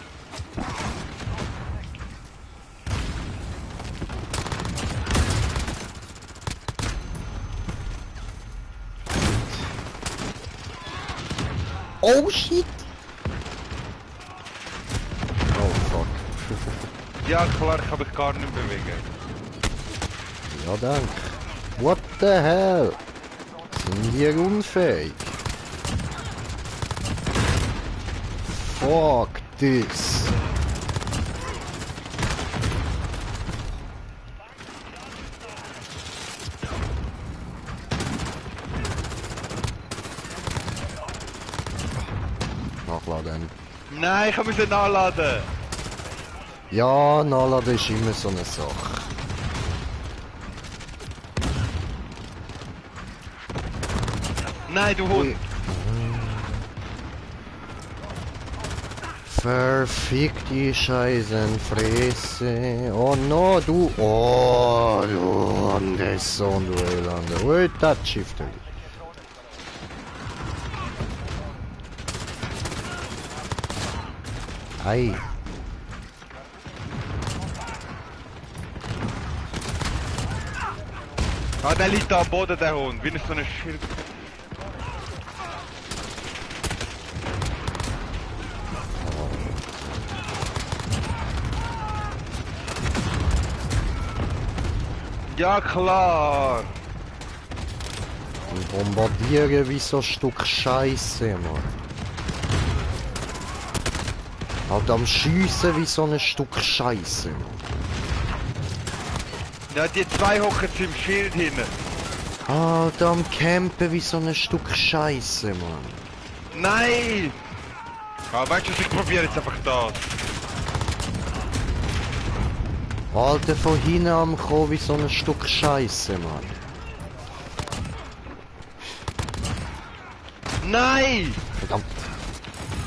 S1: Oh shit! Oh fuck.
S2: Ja klar, ich kann mich gar nicht bewegen.
S1: Ja, danke. What the hell? Sind wir unfähig? Fuck this. Nachladen.
S2: Nein, ich muss ihn nachladen.
S1: Ja, nachladen ist immer so eine Sache.
S2: Nein, du Hund.
S1: Verfickte Scheißenfresse. Oh no, du. Oh, du Anderson, du Elende. Wait, that shifter. Ei.
S2: Ah, der liegt da am Boden, der Hund. Wie ist so eine Schild. Ja klar.
S1: Und bombardieren wie so ein Stück Scheiße, Mann. Halt am Schiessen wie so ein Stück Scheiße, Mann.
S2: Ja, die zwei hocken im Schild hinten.
S1: Alter, am Campen wie so ein Stück Scheiße, Mann.
S2: Nein! Ah, weißt du, ich probiere jetzt einfach das.
S1: Alter, von hinten am Kommen wie so ein Stück Scheiße, Mann.
S2: Nein!
S1: Verdammt.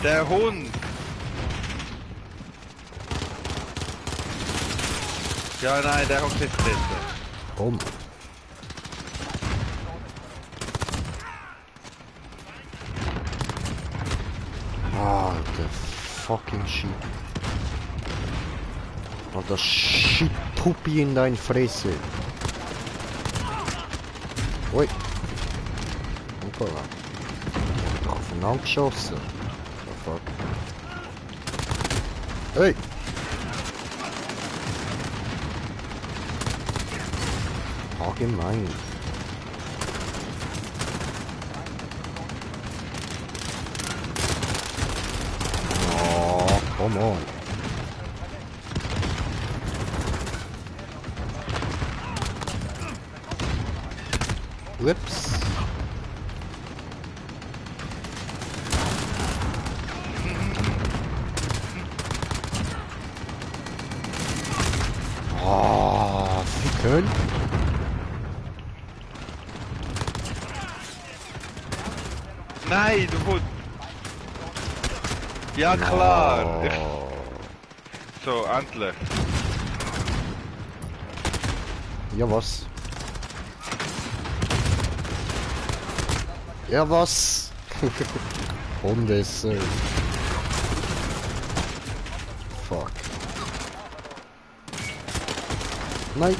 S2: Der Hund! Ja, nein, der hockt jetzt drin.
S1: Komm. Alter, fucking shit. Alter, shit, Puppi in dein Fresse. Ui. Hoppala. Aufeinander geschossen. Oh, fuck. Hey! Allgemein. Oh, come on. Whoops. Oh, ficken.
S2: Nein, du Hund! Ja, klar!
S1: Oh.
S2: So, endlich.
S1: Ja, was? Ja, was? Hundessen. Fuck. Nein.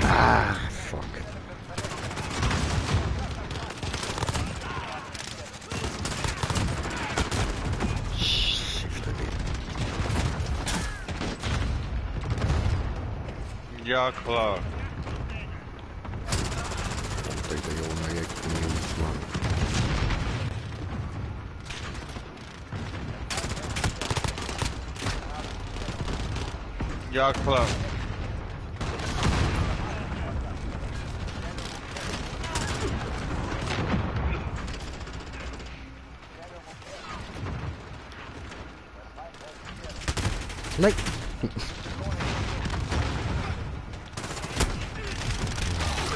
S1: Ah, fuck. Shift again.
S2: Ja, klar.
S1: Take the old mag echt niet, man.
S2: Ja, klar.
S1: Nee.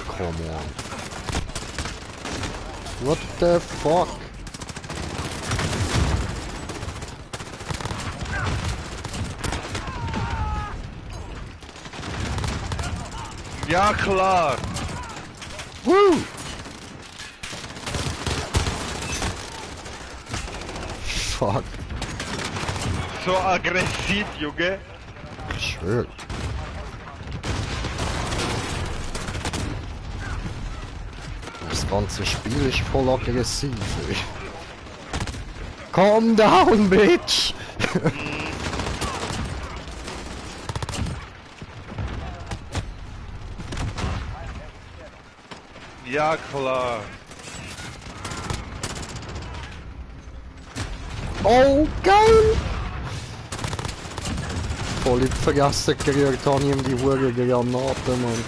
S1: Come on. What the fuck?
S2: Ja, klar.
S1: Woo! Fuck.
S2: So aggressiv, Junge.
S1: Ich schwör. Das ganze Spiel ist voll aggressiv. Ey. Calm down, bitch!
S2: Ja, klar.
S1: Oh, geil! Voll in die Fresse gerührt habe ich ihm die Hure Granaten, Mann.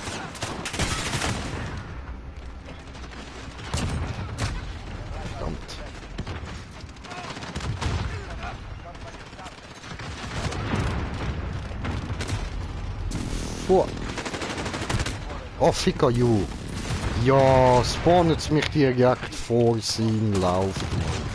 S1: Verdammt. Fuck. Oh, Ficker, you. Ja, spawnet mich direkt vor seinem Lauf, Mann.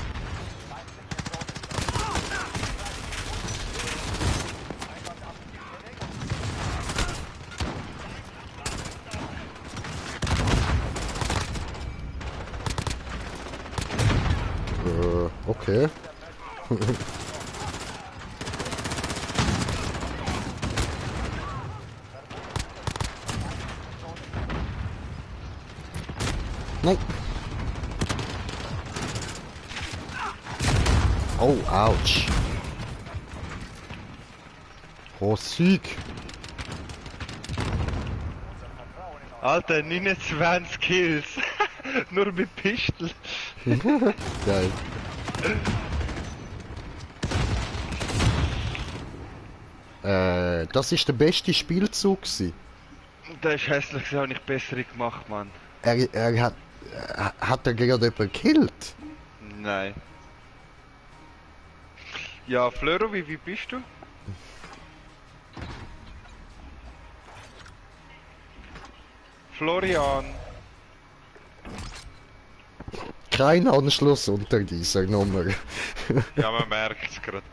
S1: Okay. Nein. Oh, ouch. Oh, Sieg.
S2: Alter, 29 Kills. Nur mit Pistol.
S1: Geil. Das ist der beste Spielzug gewesen.
S2: Der ist hässlich, das habe ich bessere gemacht, Mann.
S1: Hat er gerade jemanden gekillt?
S2: Nein. Ja, Flöro, wie bist du? Florian.
S1: Kein Anschluss unter dieser Nummer.
S2: Ja, man merkt es gerade.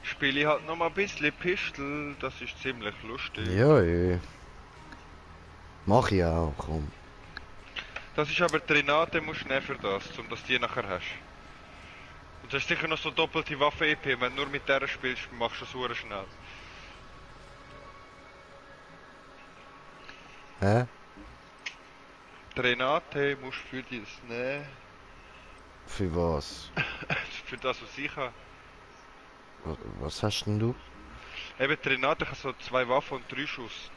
S2: Spiele ich halt noch mal ein bisschen Pistol, das ist ziemlich lustig.
S1: Ja, mach ich auch, komm.
S2: Das ist aber die Renate, musst du nehmen für das, um dass du die nachher hast. Und du hast sicher noch so doppelte Waffe-EP, wenn du nur mit der spielst, machst du es super schnell.
S1: Hä?
S2: Die Renate musst du für das nehmen.
S1: Für was?
S2: Für das, was ich habe.
S1: Was hast denn du?
S2: Eben, die Renate hat so 2 Waffen und 3 Schuss.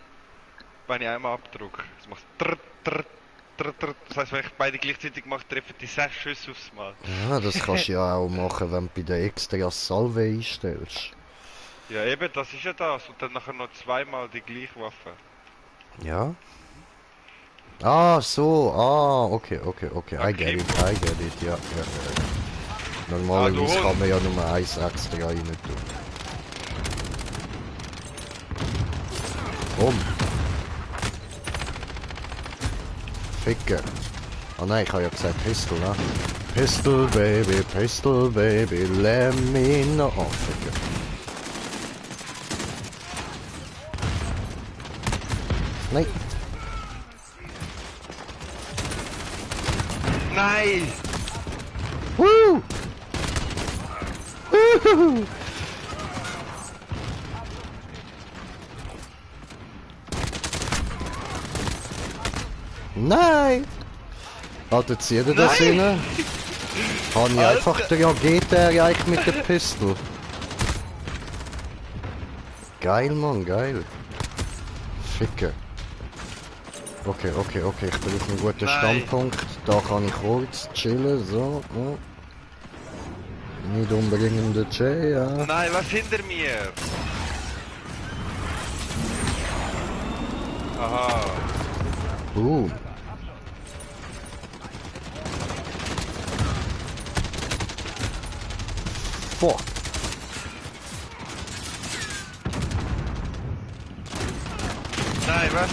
S2: Wenn ich einmal abdrücke. Das macht trrr, trrr, trrr, trrr. Das heisst, wenn ich beide gleichzeitig mache, treffen die 6 Schüsse aufs Mal.
S1: Ja, das kannst du ja auch machen, wenn du bei der extra Salve einstellst.
S2: Ja eben, das ist ja das. Und dann nachher noch 2-mal die gleiche Waffe.
S1: Ja? Ah, so, okay. I get it, ja. Normalerweise kann man ja nur 1 extra rein tun. Komm. Ficken. Oh nein, ich habe ja gesagt Pistol, ne? Pistol baby, let me know. Oh, ficken. Nein.
S2: Nein!
S1: Woo! Woo! Nein! Alter, zieht ihr das rein? Habe ich einfach den AGT erreicht mit der Pistol. Geil, Mann, geil. Ficken. Okay, ich bin auf einem guten Standpunkt. Da kann ich kurz chillen, so. Ja. Nicht unbedingt der Jay, ja.
S2: Nein, was hinter mir? Aha.
S1: Boom. Fuck.
S2: Nein, was?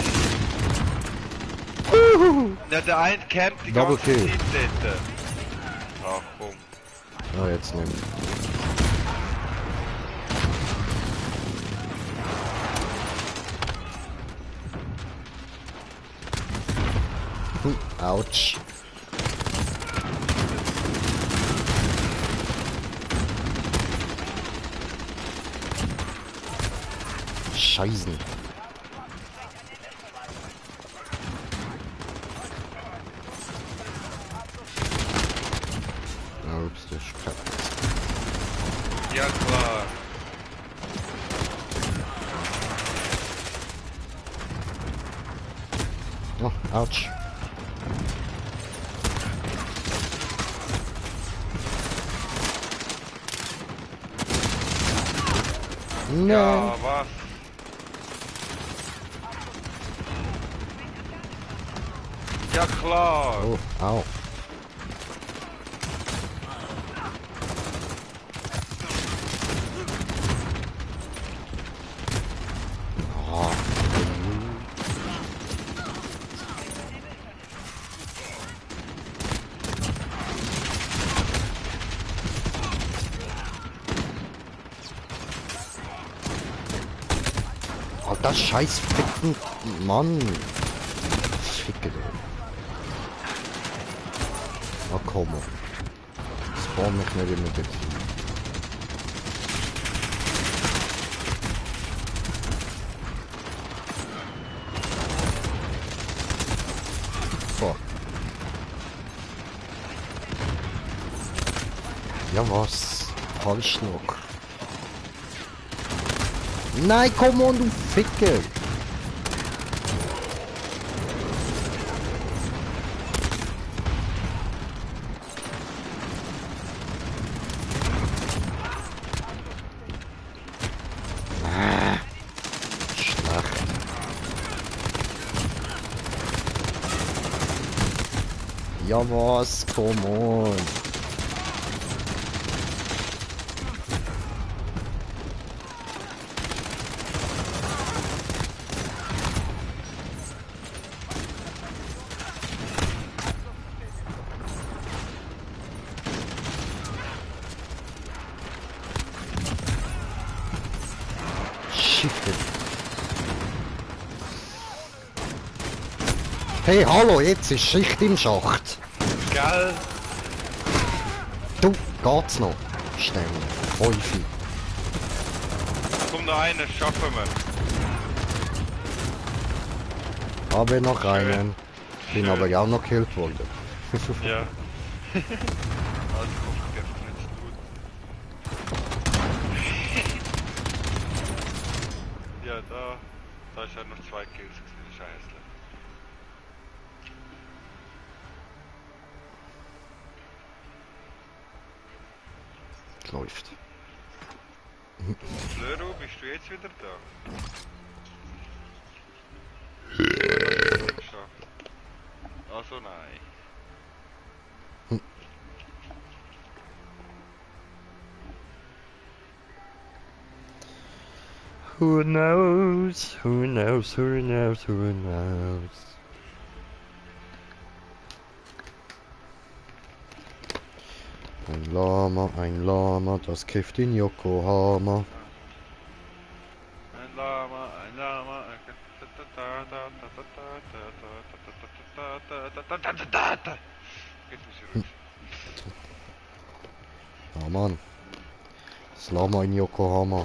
S2: Ja, der eine campt die
S1: Double
S2: ganze
S1: Kill.
S2: Zeit dort. Ach komm.
S1: Ah, jetzt nicht. Autsch. Scheißen. Ups, das ist kacke.
S2: Ja klar.
S1: Oh, Autsch. Nein.
S2: Ja, was? Ja klar.
S1: Oh, au. Oh. Oh, das scheiß ficken Mann. Ficke doch. Oh, komm. Spawn mich nicht immer dort. Fuck. Ja was? Halsschnuck. Nein, komm on, du Ficker! Ja was? Come on. Shit. Hey, hallo, jetzt ist Schicht im Schacht.
S2: Gell?
S1: Du, geht's noch? Schnell. Häufig.
S2: Kommt noch einer, schaffen wir.
S1: Habe noch einen. Bin
S2: Schön.
S1: aber auch noch gekillt worden.
S2: Ja. Also hoffe ich einfach nicht zu gut. Ja, da ist ja noch 2 Kills gewesen, Scheiße.
S1: Läuft.
S2: Flöro, bist du jetzt wieder da? Schon. Also nein.
S1: Who knows? Who knows? Who knows? Who knows? Ein Lama, das kifft in Yokohama.
S2: Ein Lama, ein Lama. Jetzt muss ich raus.
S1: Ah Mann. Das Lama in Yokohama.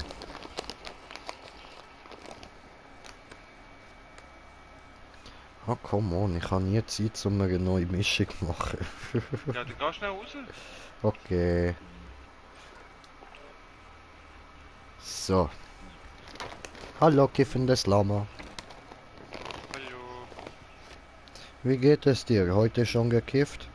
S1: Ah, come on, ich habe nie Zeit, um eine neue Mischung zu machen.
S2: Ja, dann geh schnell raus.
S1: Okay. So. Hallo, kiffendes Lama.
S2: Hallo.
S1: Wie geht es dir? Heute schon gekifft?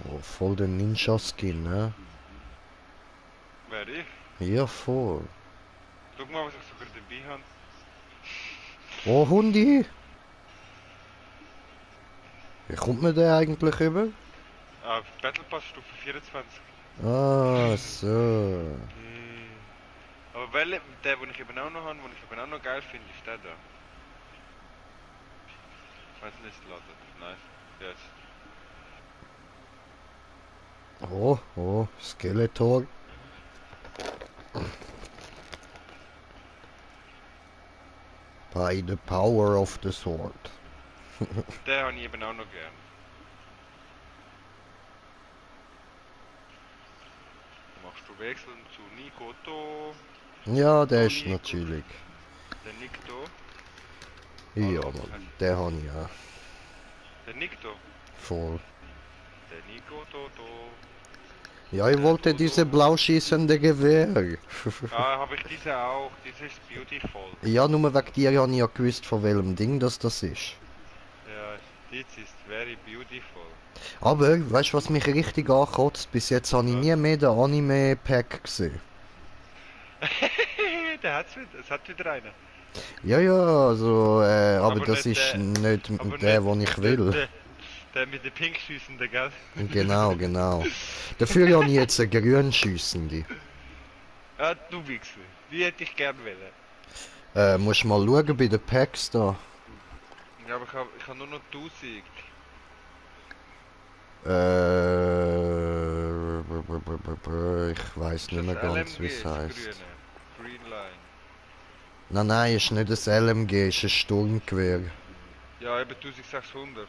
S1: Oh, voll der Ninja-Skin, ne?
S2: Wer ich?
S1: Ja, voll.
S2: Schau mal, was ich sogar dabei habe.
S1: Oh, Hundi! Wie kommt man der eigentlich über?
S2: Ah, Battle Pass Stufe 24.
S1: Ah, so.
S2: Aber der, den ich eben auch noch habe, den ich eben auch noch geil finde, ist der da. Ich weiß nicht, laden. Nice. Yes.
S1: Oh, oh, Skeletor. By the power of the sword.
S2: Den habe ich eben auch noch gern. Machst du wechseln zu Nikoto?
S1: Ja, der ist
S2: Nico.
S1: natürlich.
S2: Der Nikto.
S1: Ja,
S2: Hallo,
S1: Mann, der habe ich auch.
S2: Der Nikto.
S1: Voll.
S2: Der Nikoto.
S1: Ja, ich wollte diese blau schießende Gewehr.
S2: Ah, habe ich diese auch. Diese ist beautiful.
S1: Ja, nur wegen dir habe ich ja gewusst, von welchem Ding das ist.
S2: Ja, this is very beautiful.
S1: Aber, weißt du, was mich richtig ankotzt? Bis jetzt habe ich
S2: Was?
S1: nie mehr den Anime-Pack gesehen.
S2: Der hat's wieder. Es hat wieder einen.
S1: Ja, ja, also, aber das
S2: nicht
S1: ist
S2: der.
S1: nicht
S2: Aber
S1: der,
S2: nicht
S1: den ich will.
S2: der mit den pink Schüssenden, gell?
S1: Genau, genau. Dafür habe ich jetzt eine grün schießende.
S2: Ah, du Wichser. Die hätte ich gern wollen.
S1: Musst mal schauen bei den Packs da.
S2: Ja, aber ich hab nur noch 1000.
S1: Ich weiß
S2: Ist
S1: nicht mehr
S2: das
S1: ganz,
S2: LMG,
S1: wie es
S2: das
S1: heißt.
S2: grüne? Green Line.
S1: Nein, nein, ist nicht ein LMG, ist ein Sturmgewehr.
S2: Ja, eben 1600.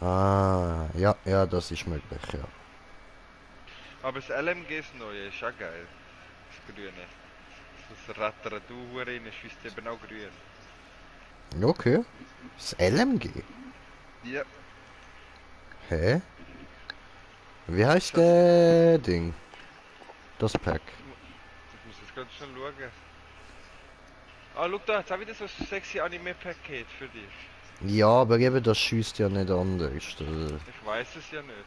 S1: Ah, ja, ja, das ist möglich, ja.
S2: Aber das LMG ist neue, ist auch geil. Das grüne. Das rattert du rein, schießt eben auch grün.
S1: Okay. Das LMG?
S2: Ja.
S1: Hä? Wie heißt der Ding? Das Pack.
S2: Ich muss jetzt ganz schnell schauen. Ah, schau da, jetzt auch wieder so ein sexy Anime-Paket für dich.
S1: Ja, aber eben, das schießt ja nicht anders.
S2: Ich weiß es ja nicht.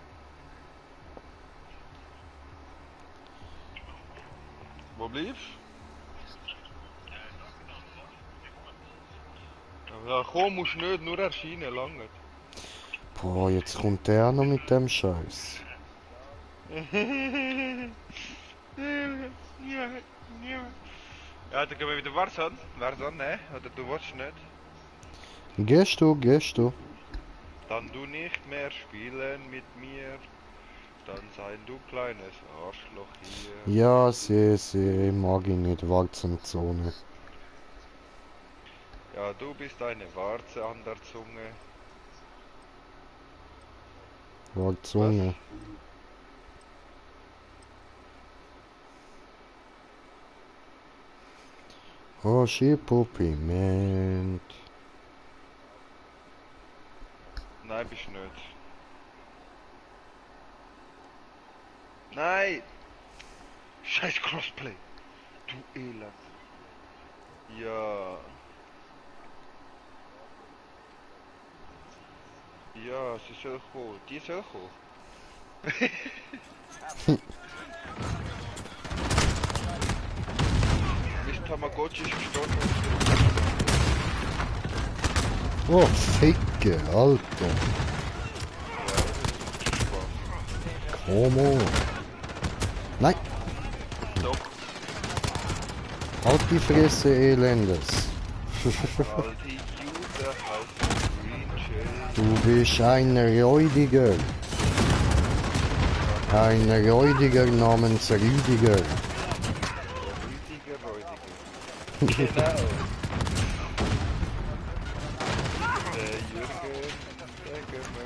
S2: bleibst? Ja, komm, musst nicht, nur erscheinen, lange.
S1: Boah, jetzt kommt der auch noch mit dem Scheiß.
S2: Ja, dann gehen wir wieder Warzone. Warzone, ne? Oder du willst nicht?
S1: Gehst du, gehst du?
S2: Dann du nicht mehr spielen mit mir. Dann sei du kleines Arschloch hier.
S1: Ja, mag ich nicht, Warzone-Zone.
S2: Ja, du bist eine Warze an der Zunge. Was?
S1: Warzone. Oh, Piment.
S2: Nein, bist nicht. Nein! Scheiß Crossplay! Du Elend. Ja. Ja, sie soll kommen. Die soll kommen. Mist Tamagotchi ist gestorben.
S1: Oh, Ficke, Alter. Komm on. Nein,
S2: Doch,
S1: halt die Fresse, Elendes.
S2: all die Juden heißen Green Chill.
S1: Du bist ein Räudiger. Ein Räudiger namens Rüdiger.
S2: Rüdiger, Räudiger. Genau. Der Jürgen, der Gömmer.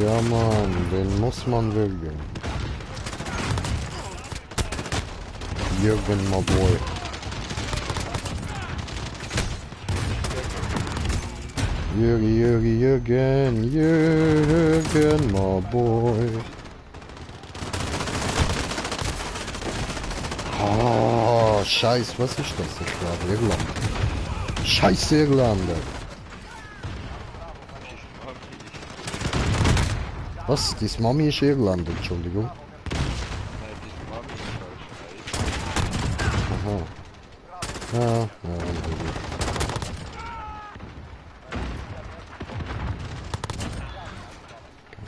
S1: Ja, Mann, den muss man würgen. Jürgen, my boy. Jürgen, my boy. Oh, Scheiß, was ist das? Ich glaube, Irland. Scheiß Irlander. Was? Die Mami ist Irland, Entschuldigung.
S2: Nein, die Mami ist falsch.
S1: Aha. Ja, ja, gut.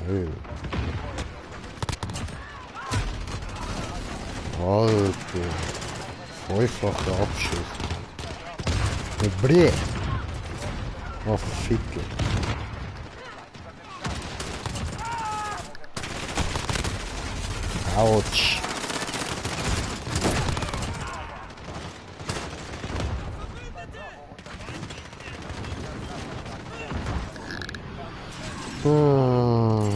S1: Geil. Alter. Zweifacher Abschuss. Brä. Oh, Ficke. Autsch. Hm.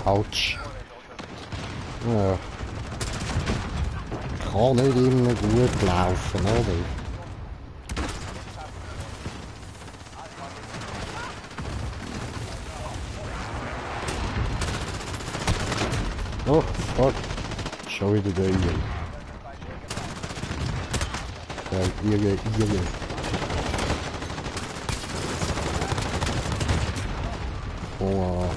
S1: Autsch. Ja. Kann nicht immer gut laufen, oder? Oh, fuck. Schon wieder der Igel. Der Igel. Oh.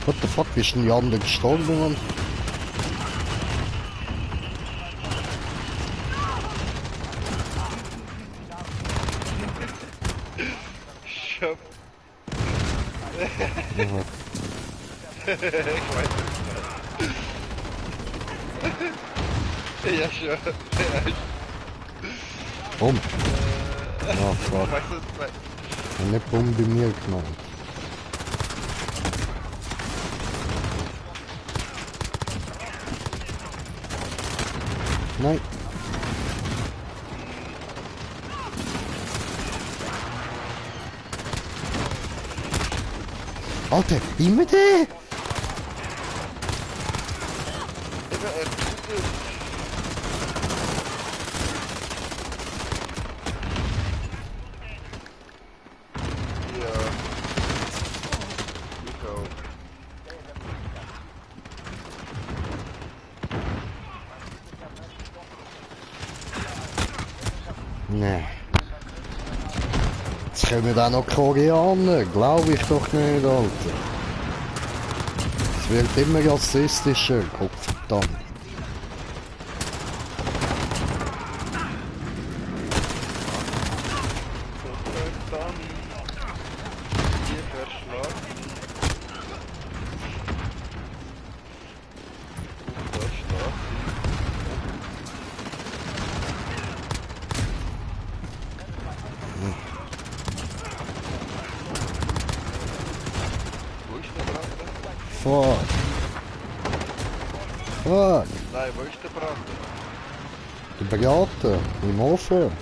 S1: What the fuck, wie ist denn die andere gestorben, Mann?
S2: Schöpf.
S1: Ja.
S2: Ich weiß nicht. Ja, schon.
S1: Bumm. Oh, fuck.
S2: Weißt du,
S1: Eine Bombe mir genommen. Nein. Alter, immer der! Nee. Jetzt kommen auch noch Koreaner, glaube ich doch nicht, Alter. Es wird immer rassistischer, Gottverdammt.
S2: Dann hier verschlagen. Und da steht. Wo ist der Brand?
S1: Fuck. Fuck.
S2: Nein, wo ist der Brand?
S1: Der Braten im Ofen.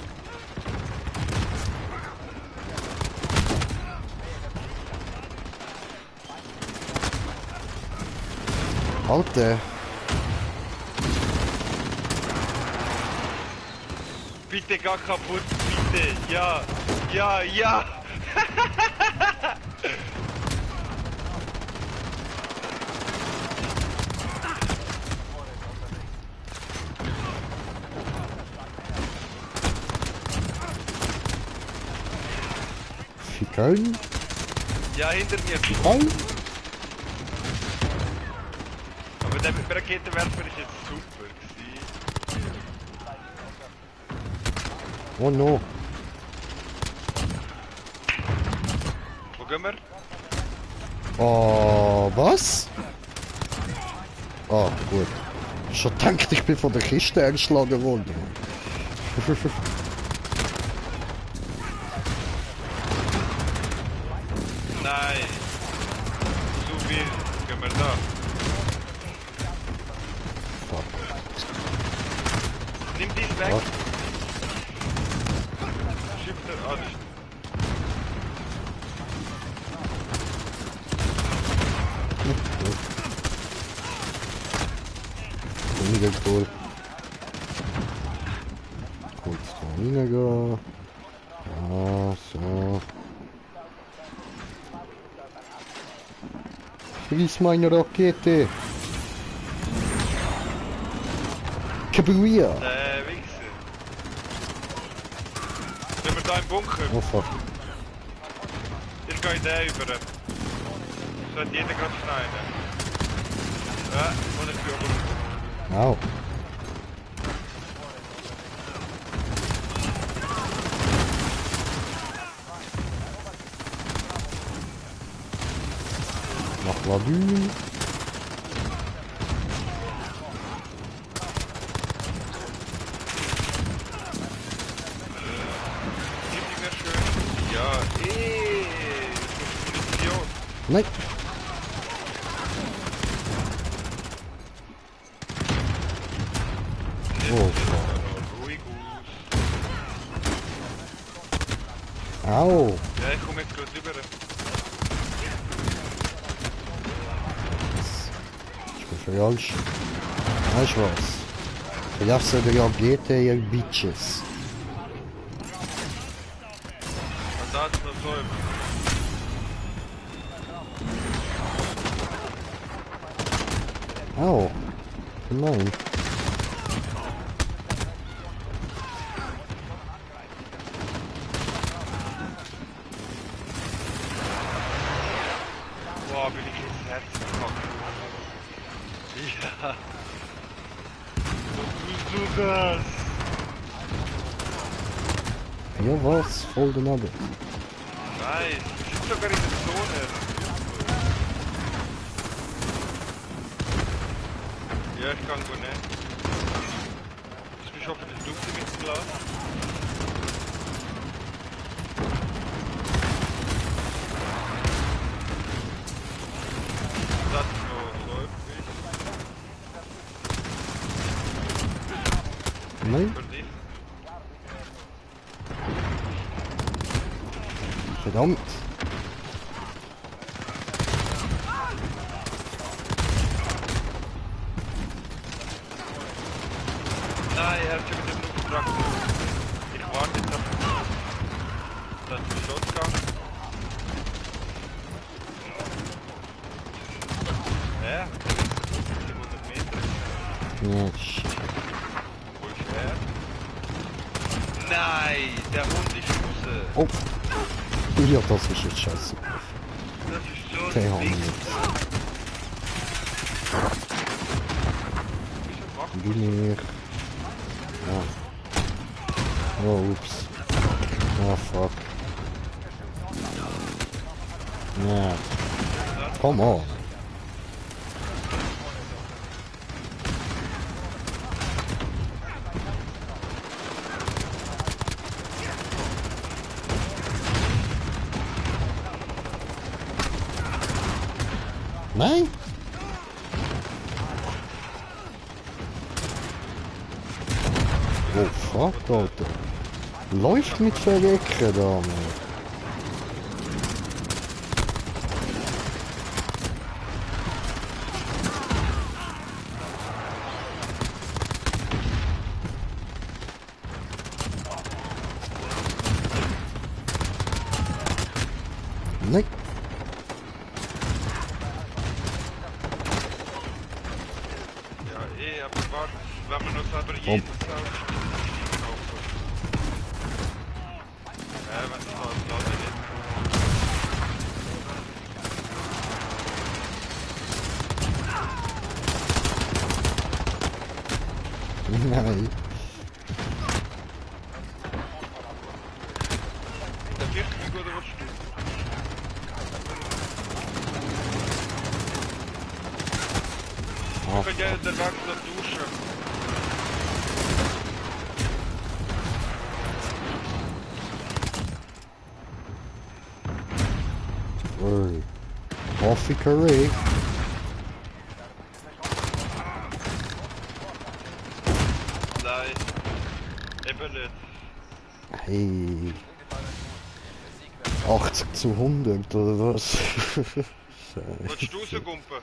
S1: Alter.
S2: Bitte gar kaputt, bitte. Ja, ja, ja.
S1: Fickern.
S2: Ja, hinter mir.
S1: Fickern.
S2: Aber der mit dem Raketenwerfer ist jetzt super gewesen.
S1: Oh no.
S2: Wo gehen wir?
S1: Oh, was? Ah, gut. Schon gedacht, ich bin von der Kiste erschlagen worden.
S2: Nein. Zu viel. Gehen wir da.
S1: Fuck.
S2: Nimm dies weg.
S1: Was?
S2: Shifter. Ah, das ist...
S1: Weniger cool. Kurz da reingehen. Ja, so. Friss meine Rakete! Kabuya!
S2: Wichser. Sind wir da im Bunker?
S1: Oh fuck.
S2: Ich gehe in den über. So hat jeder gerade schneiden. Ja, und ich bin oben.
S1: Au. Mach Ladü.
S2: Gib die mir schön. Ja, Munition.
S1: Nein. Oh fuck.
S2: Ruhig aus.
S1: Au.
S2: Ja, ich komme jetzt gerade rüber.
S1: Ich bin falsch. Weißt du was? Verlassen die Rakete, ihr Bitches.
S2: Und da ist noch so.
S1: Au. Nein.
S2: Boah, bin ich ins Herz gekommen. Ja. So tust du das.
S1: Ja was? Voll daneben.
S2: Nice. Wir sind sogar in der Zone. Ja, ich kann gut nicht. Jetzt bist du hoffentlich dunkel mit dem Glas. Das ist noch so übrig.
S1: Nein.
S2: Für dich.
S1: Verdammt.
S2: Nein, er hat schon wieder den Luftfraktur. Ich warte jetzt auf den Shotgun. Ja, 700 Meter.
S1: Ja, shit.
S2: Wo ist er? Nein, der Hund ist raus.
S1: Oh! Ja, das ist jetzt scheiße.
S2: Das ist so
S1: Den haben
S2: ein
S1: wir
S2: Ding.
S1: jetzt.
S2: Wieso macht man
S1: Bin ich... Ja. Oh, ups. Ah, fuck. Ja. Come on. Nein? Oh fuck, Alter. Läuft mit Verrecken da, Mann. Nein.
S2: Ja, aber warte, wenn man noch selber jeden selbst kaufen. Wenn es da Laden gibt.
S1: Nein.
S2: Der Fichtig oder was du?
S1: Ah,
S2: Ich kann ja den Weg noch duschen.
S1: ui. Coffee Curry.
S2: Nein. Eben nicht.
S1: Hey. 80 zu 100 oder was?
S2: Willst du rausgumpen?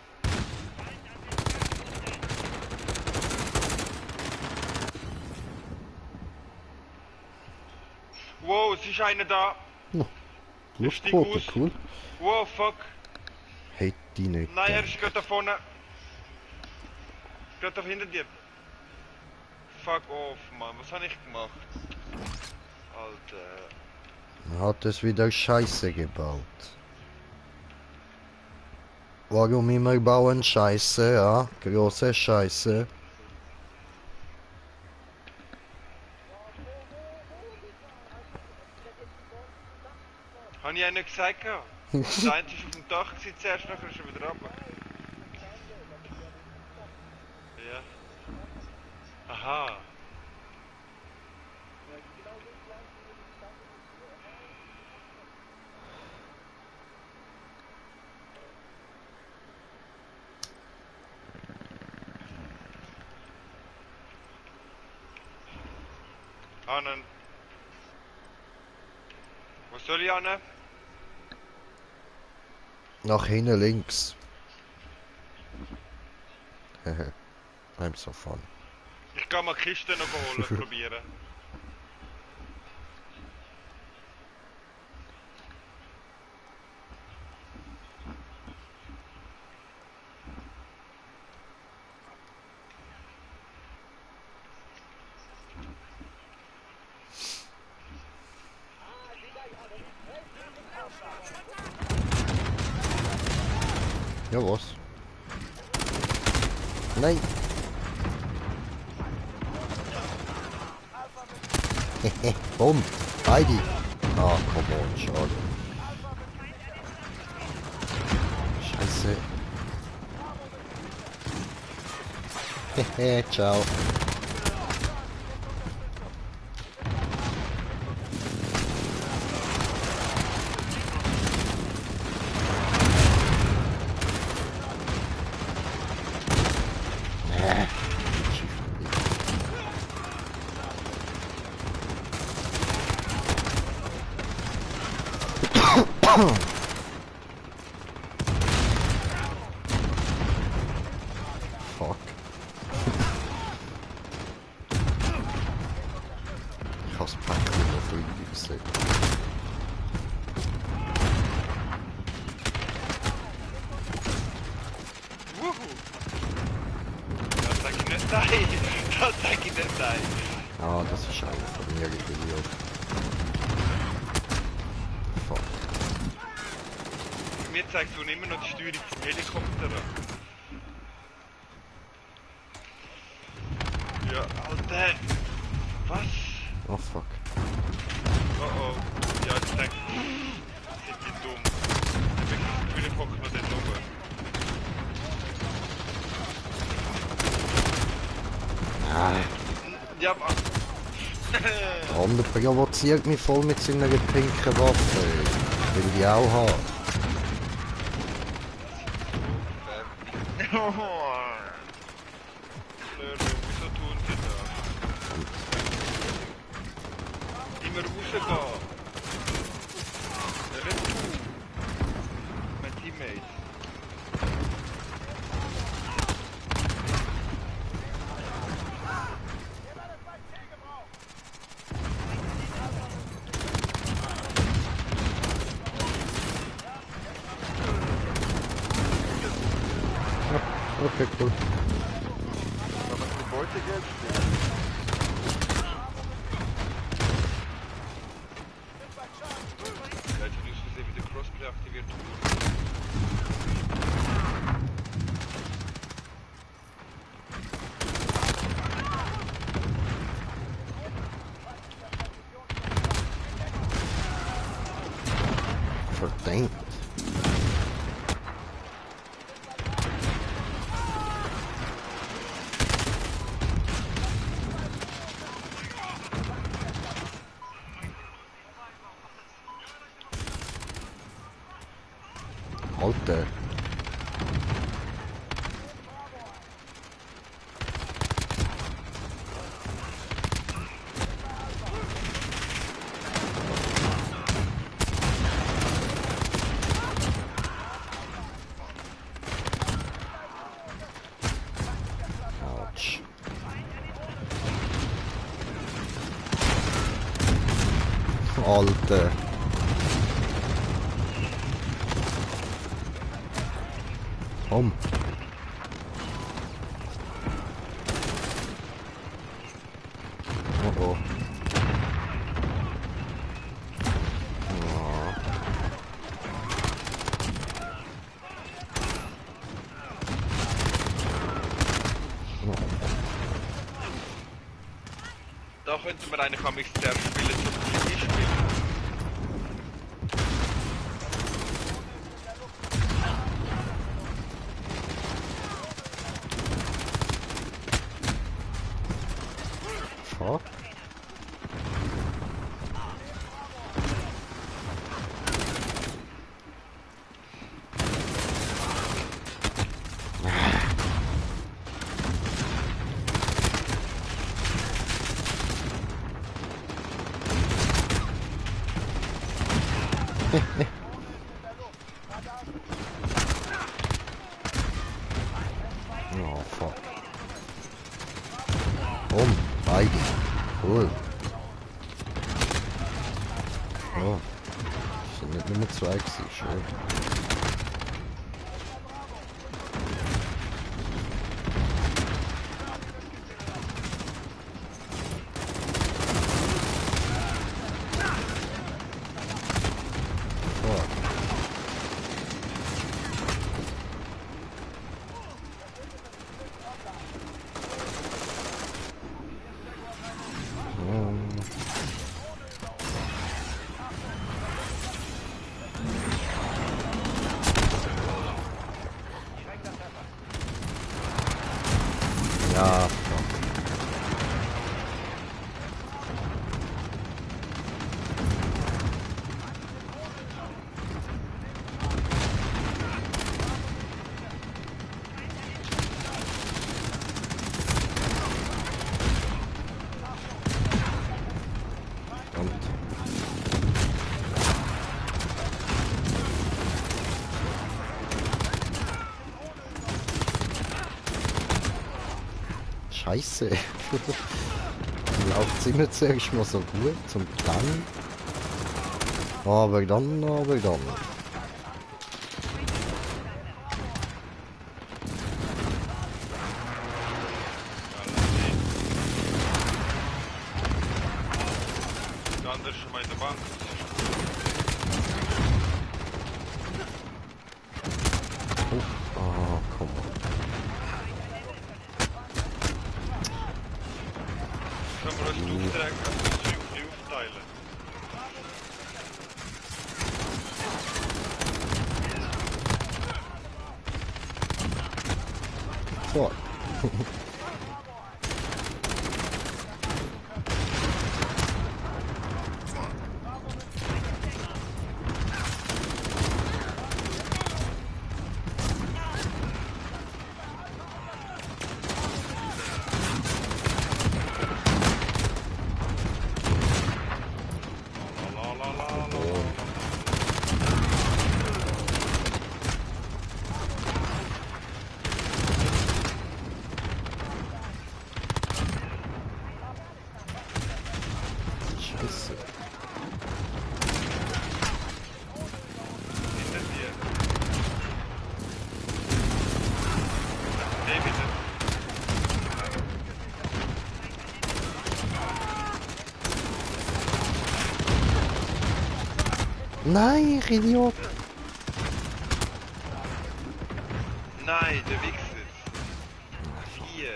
S2: Wow, es ist einer da.
S1: Luftquote,
S2: aus.
S1: cool.
S2: Wow, fuck.
S1: Hätte ich nicht.
S2: Nein, er
S1: gedacht.
S2: ist gerade da vorne. Gerade da hinter dir. Fuck off, Mann. Was habe ich gemacht? Alter.
S1: Man hat es wieder Scheiße gebaut. Warum immer bauen Scheiße, ja? Große Scheiße.
S2: Habe ich einen gesagt? Der eine ist auf dem Dach zuerst, nachher ist er wieder runter. Ja. Aha. Annen. Wo soll ich annen?
S1: Nach hinten links. Hehe. I'm so fun.
S2: Ich kann mal die Kiste noch holen, probieren.
S1: Ja, was? Nein. Hehe. Bumm. Beide. Ah, come on, schade. Scheiße. Hehe, ciao. Fuck. Ich hab's Päckchen noch früh gesehen.
S2: Wuhu! Das sag ich nicht nein! Das sag ich nicht nein!
S1: Ah, das ist einer von mir gewesen. Fuck.
S2: Mir zeigt so immer noch die Steuerung vom Helikopter an. Ja, Alter! Was?
S1: Oh fuck.
S2: Oh oh. Ja, ich denke, sind die dumm. Ich habe das Gefühl, ich hocke noch dort oben.
S1: Nein.
S2: Ja, aber...
S1: Der andere provoziert mich voll mit seiner pinken Waffe. Ich will die auch haben.
S2: Wieso tun sie das? Immer rausgehen! Ja, nicht du! Mein Teammate.
S1: Okay, cool.
S2: Aber das Gebäude geht ja, jetzt muss ich wieder Crossplay aktiviert.
S1: Verdammt. Alter. Autsch. Alter. Komm. Oh oh. Oh.
S2: Da könnte man eigentlich am XTR spielen zum Spielen.
S1: Fuck. Oh fuck. Komm, beide. Cool. Oh. Das sind nicht nur zwei gewesen, schön. Fuck. Ja, fuck. Und Scheiße. Läuft immer zuerst mal so gut und dann. Aber dann.
S2: in der Bank.
S1: Oh, komm on.
S2: Können wir uns die Aufträge das Zeug ein bisschen aufteilen?
S1: Fuck.
S2: La la la la la.
S1: Scheiße.
S2: Hinter dir. David.
S1: Nein, ich Idiot.
S2: Nein, der Wichser. 4.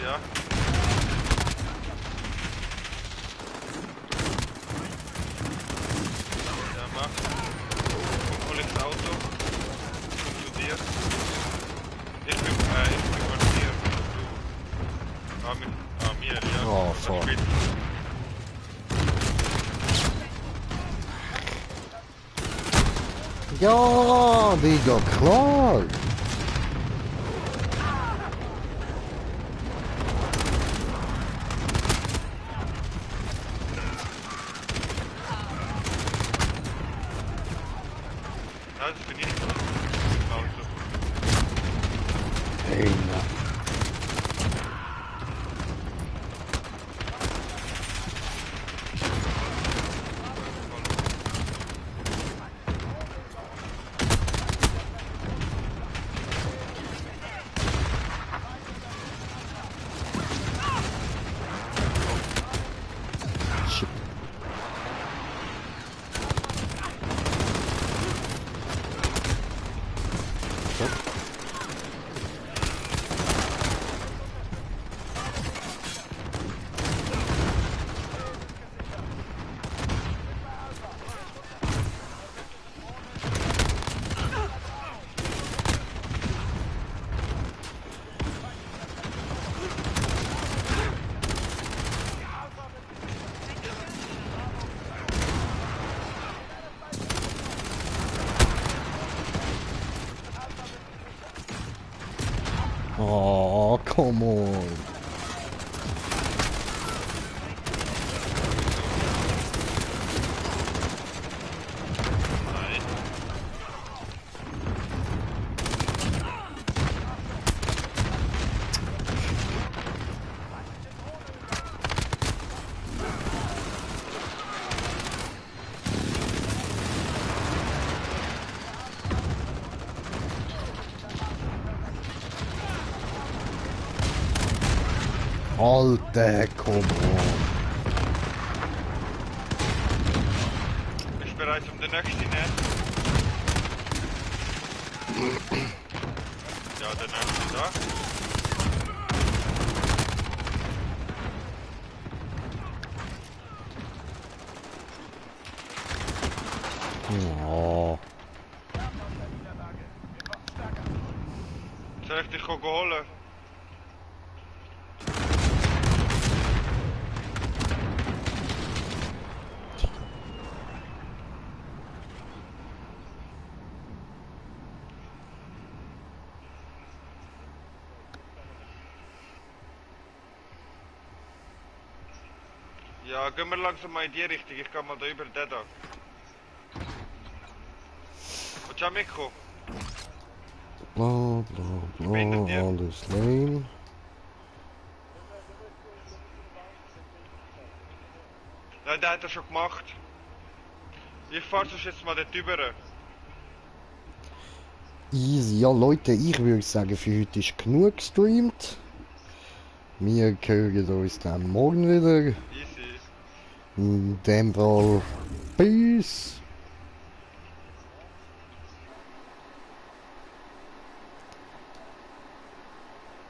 S2: Ja. Ja, mach. Komm, hol ins Auto. Komm zu dir. Ich bin bei dir. Mir, ja.
S1: Oh,
S2: Das
S1: fuck.
S2: spielt.
S1: Ja, Digga, klar.
S2: Ja, das bin ich. Auto.
S1: Hey, na. Shit. Oh, come on.
S2: Nein.
S1: Alter, come on.
S2: Bist du bereit um den nächsten nehmen? Ja, der nächste da.
S1: Oh.
S2: Soll ich dich holen? Ja, gehen wir langsam mal in die Richtung. Ich kann mal da über den da. Willst du auch mitkommen?
S1: Bla bla
S2: Bindet
S1: bla,
S2: ihr?
S1: alles lame.
S2: Nein, der hat er schon gemacht. Ich fahr sonst jetzt mal dort rüber.
S1: Easy. Ja, Leute, ich würde sagen, für heute ist genug gestreamt. Wir hören uns dann morgen wieder.
S2: Easy.
S1: In dem Fall, Peace.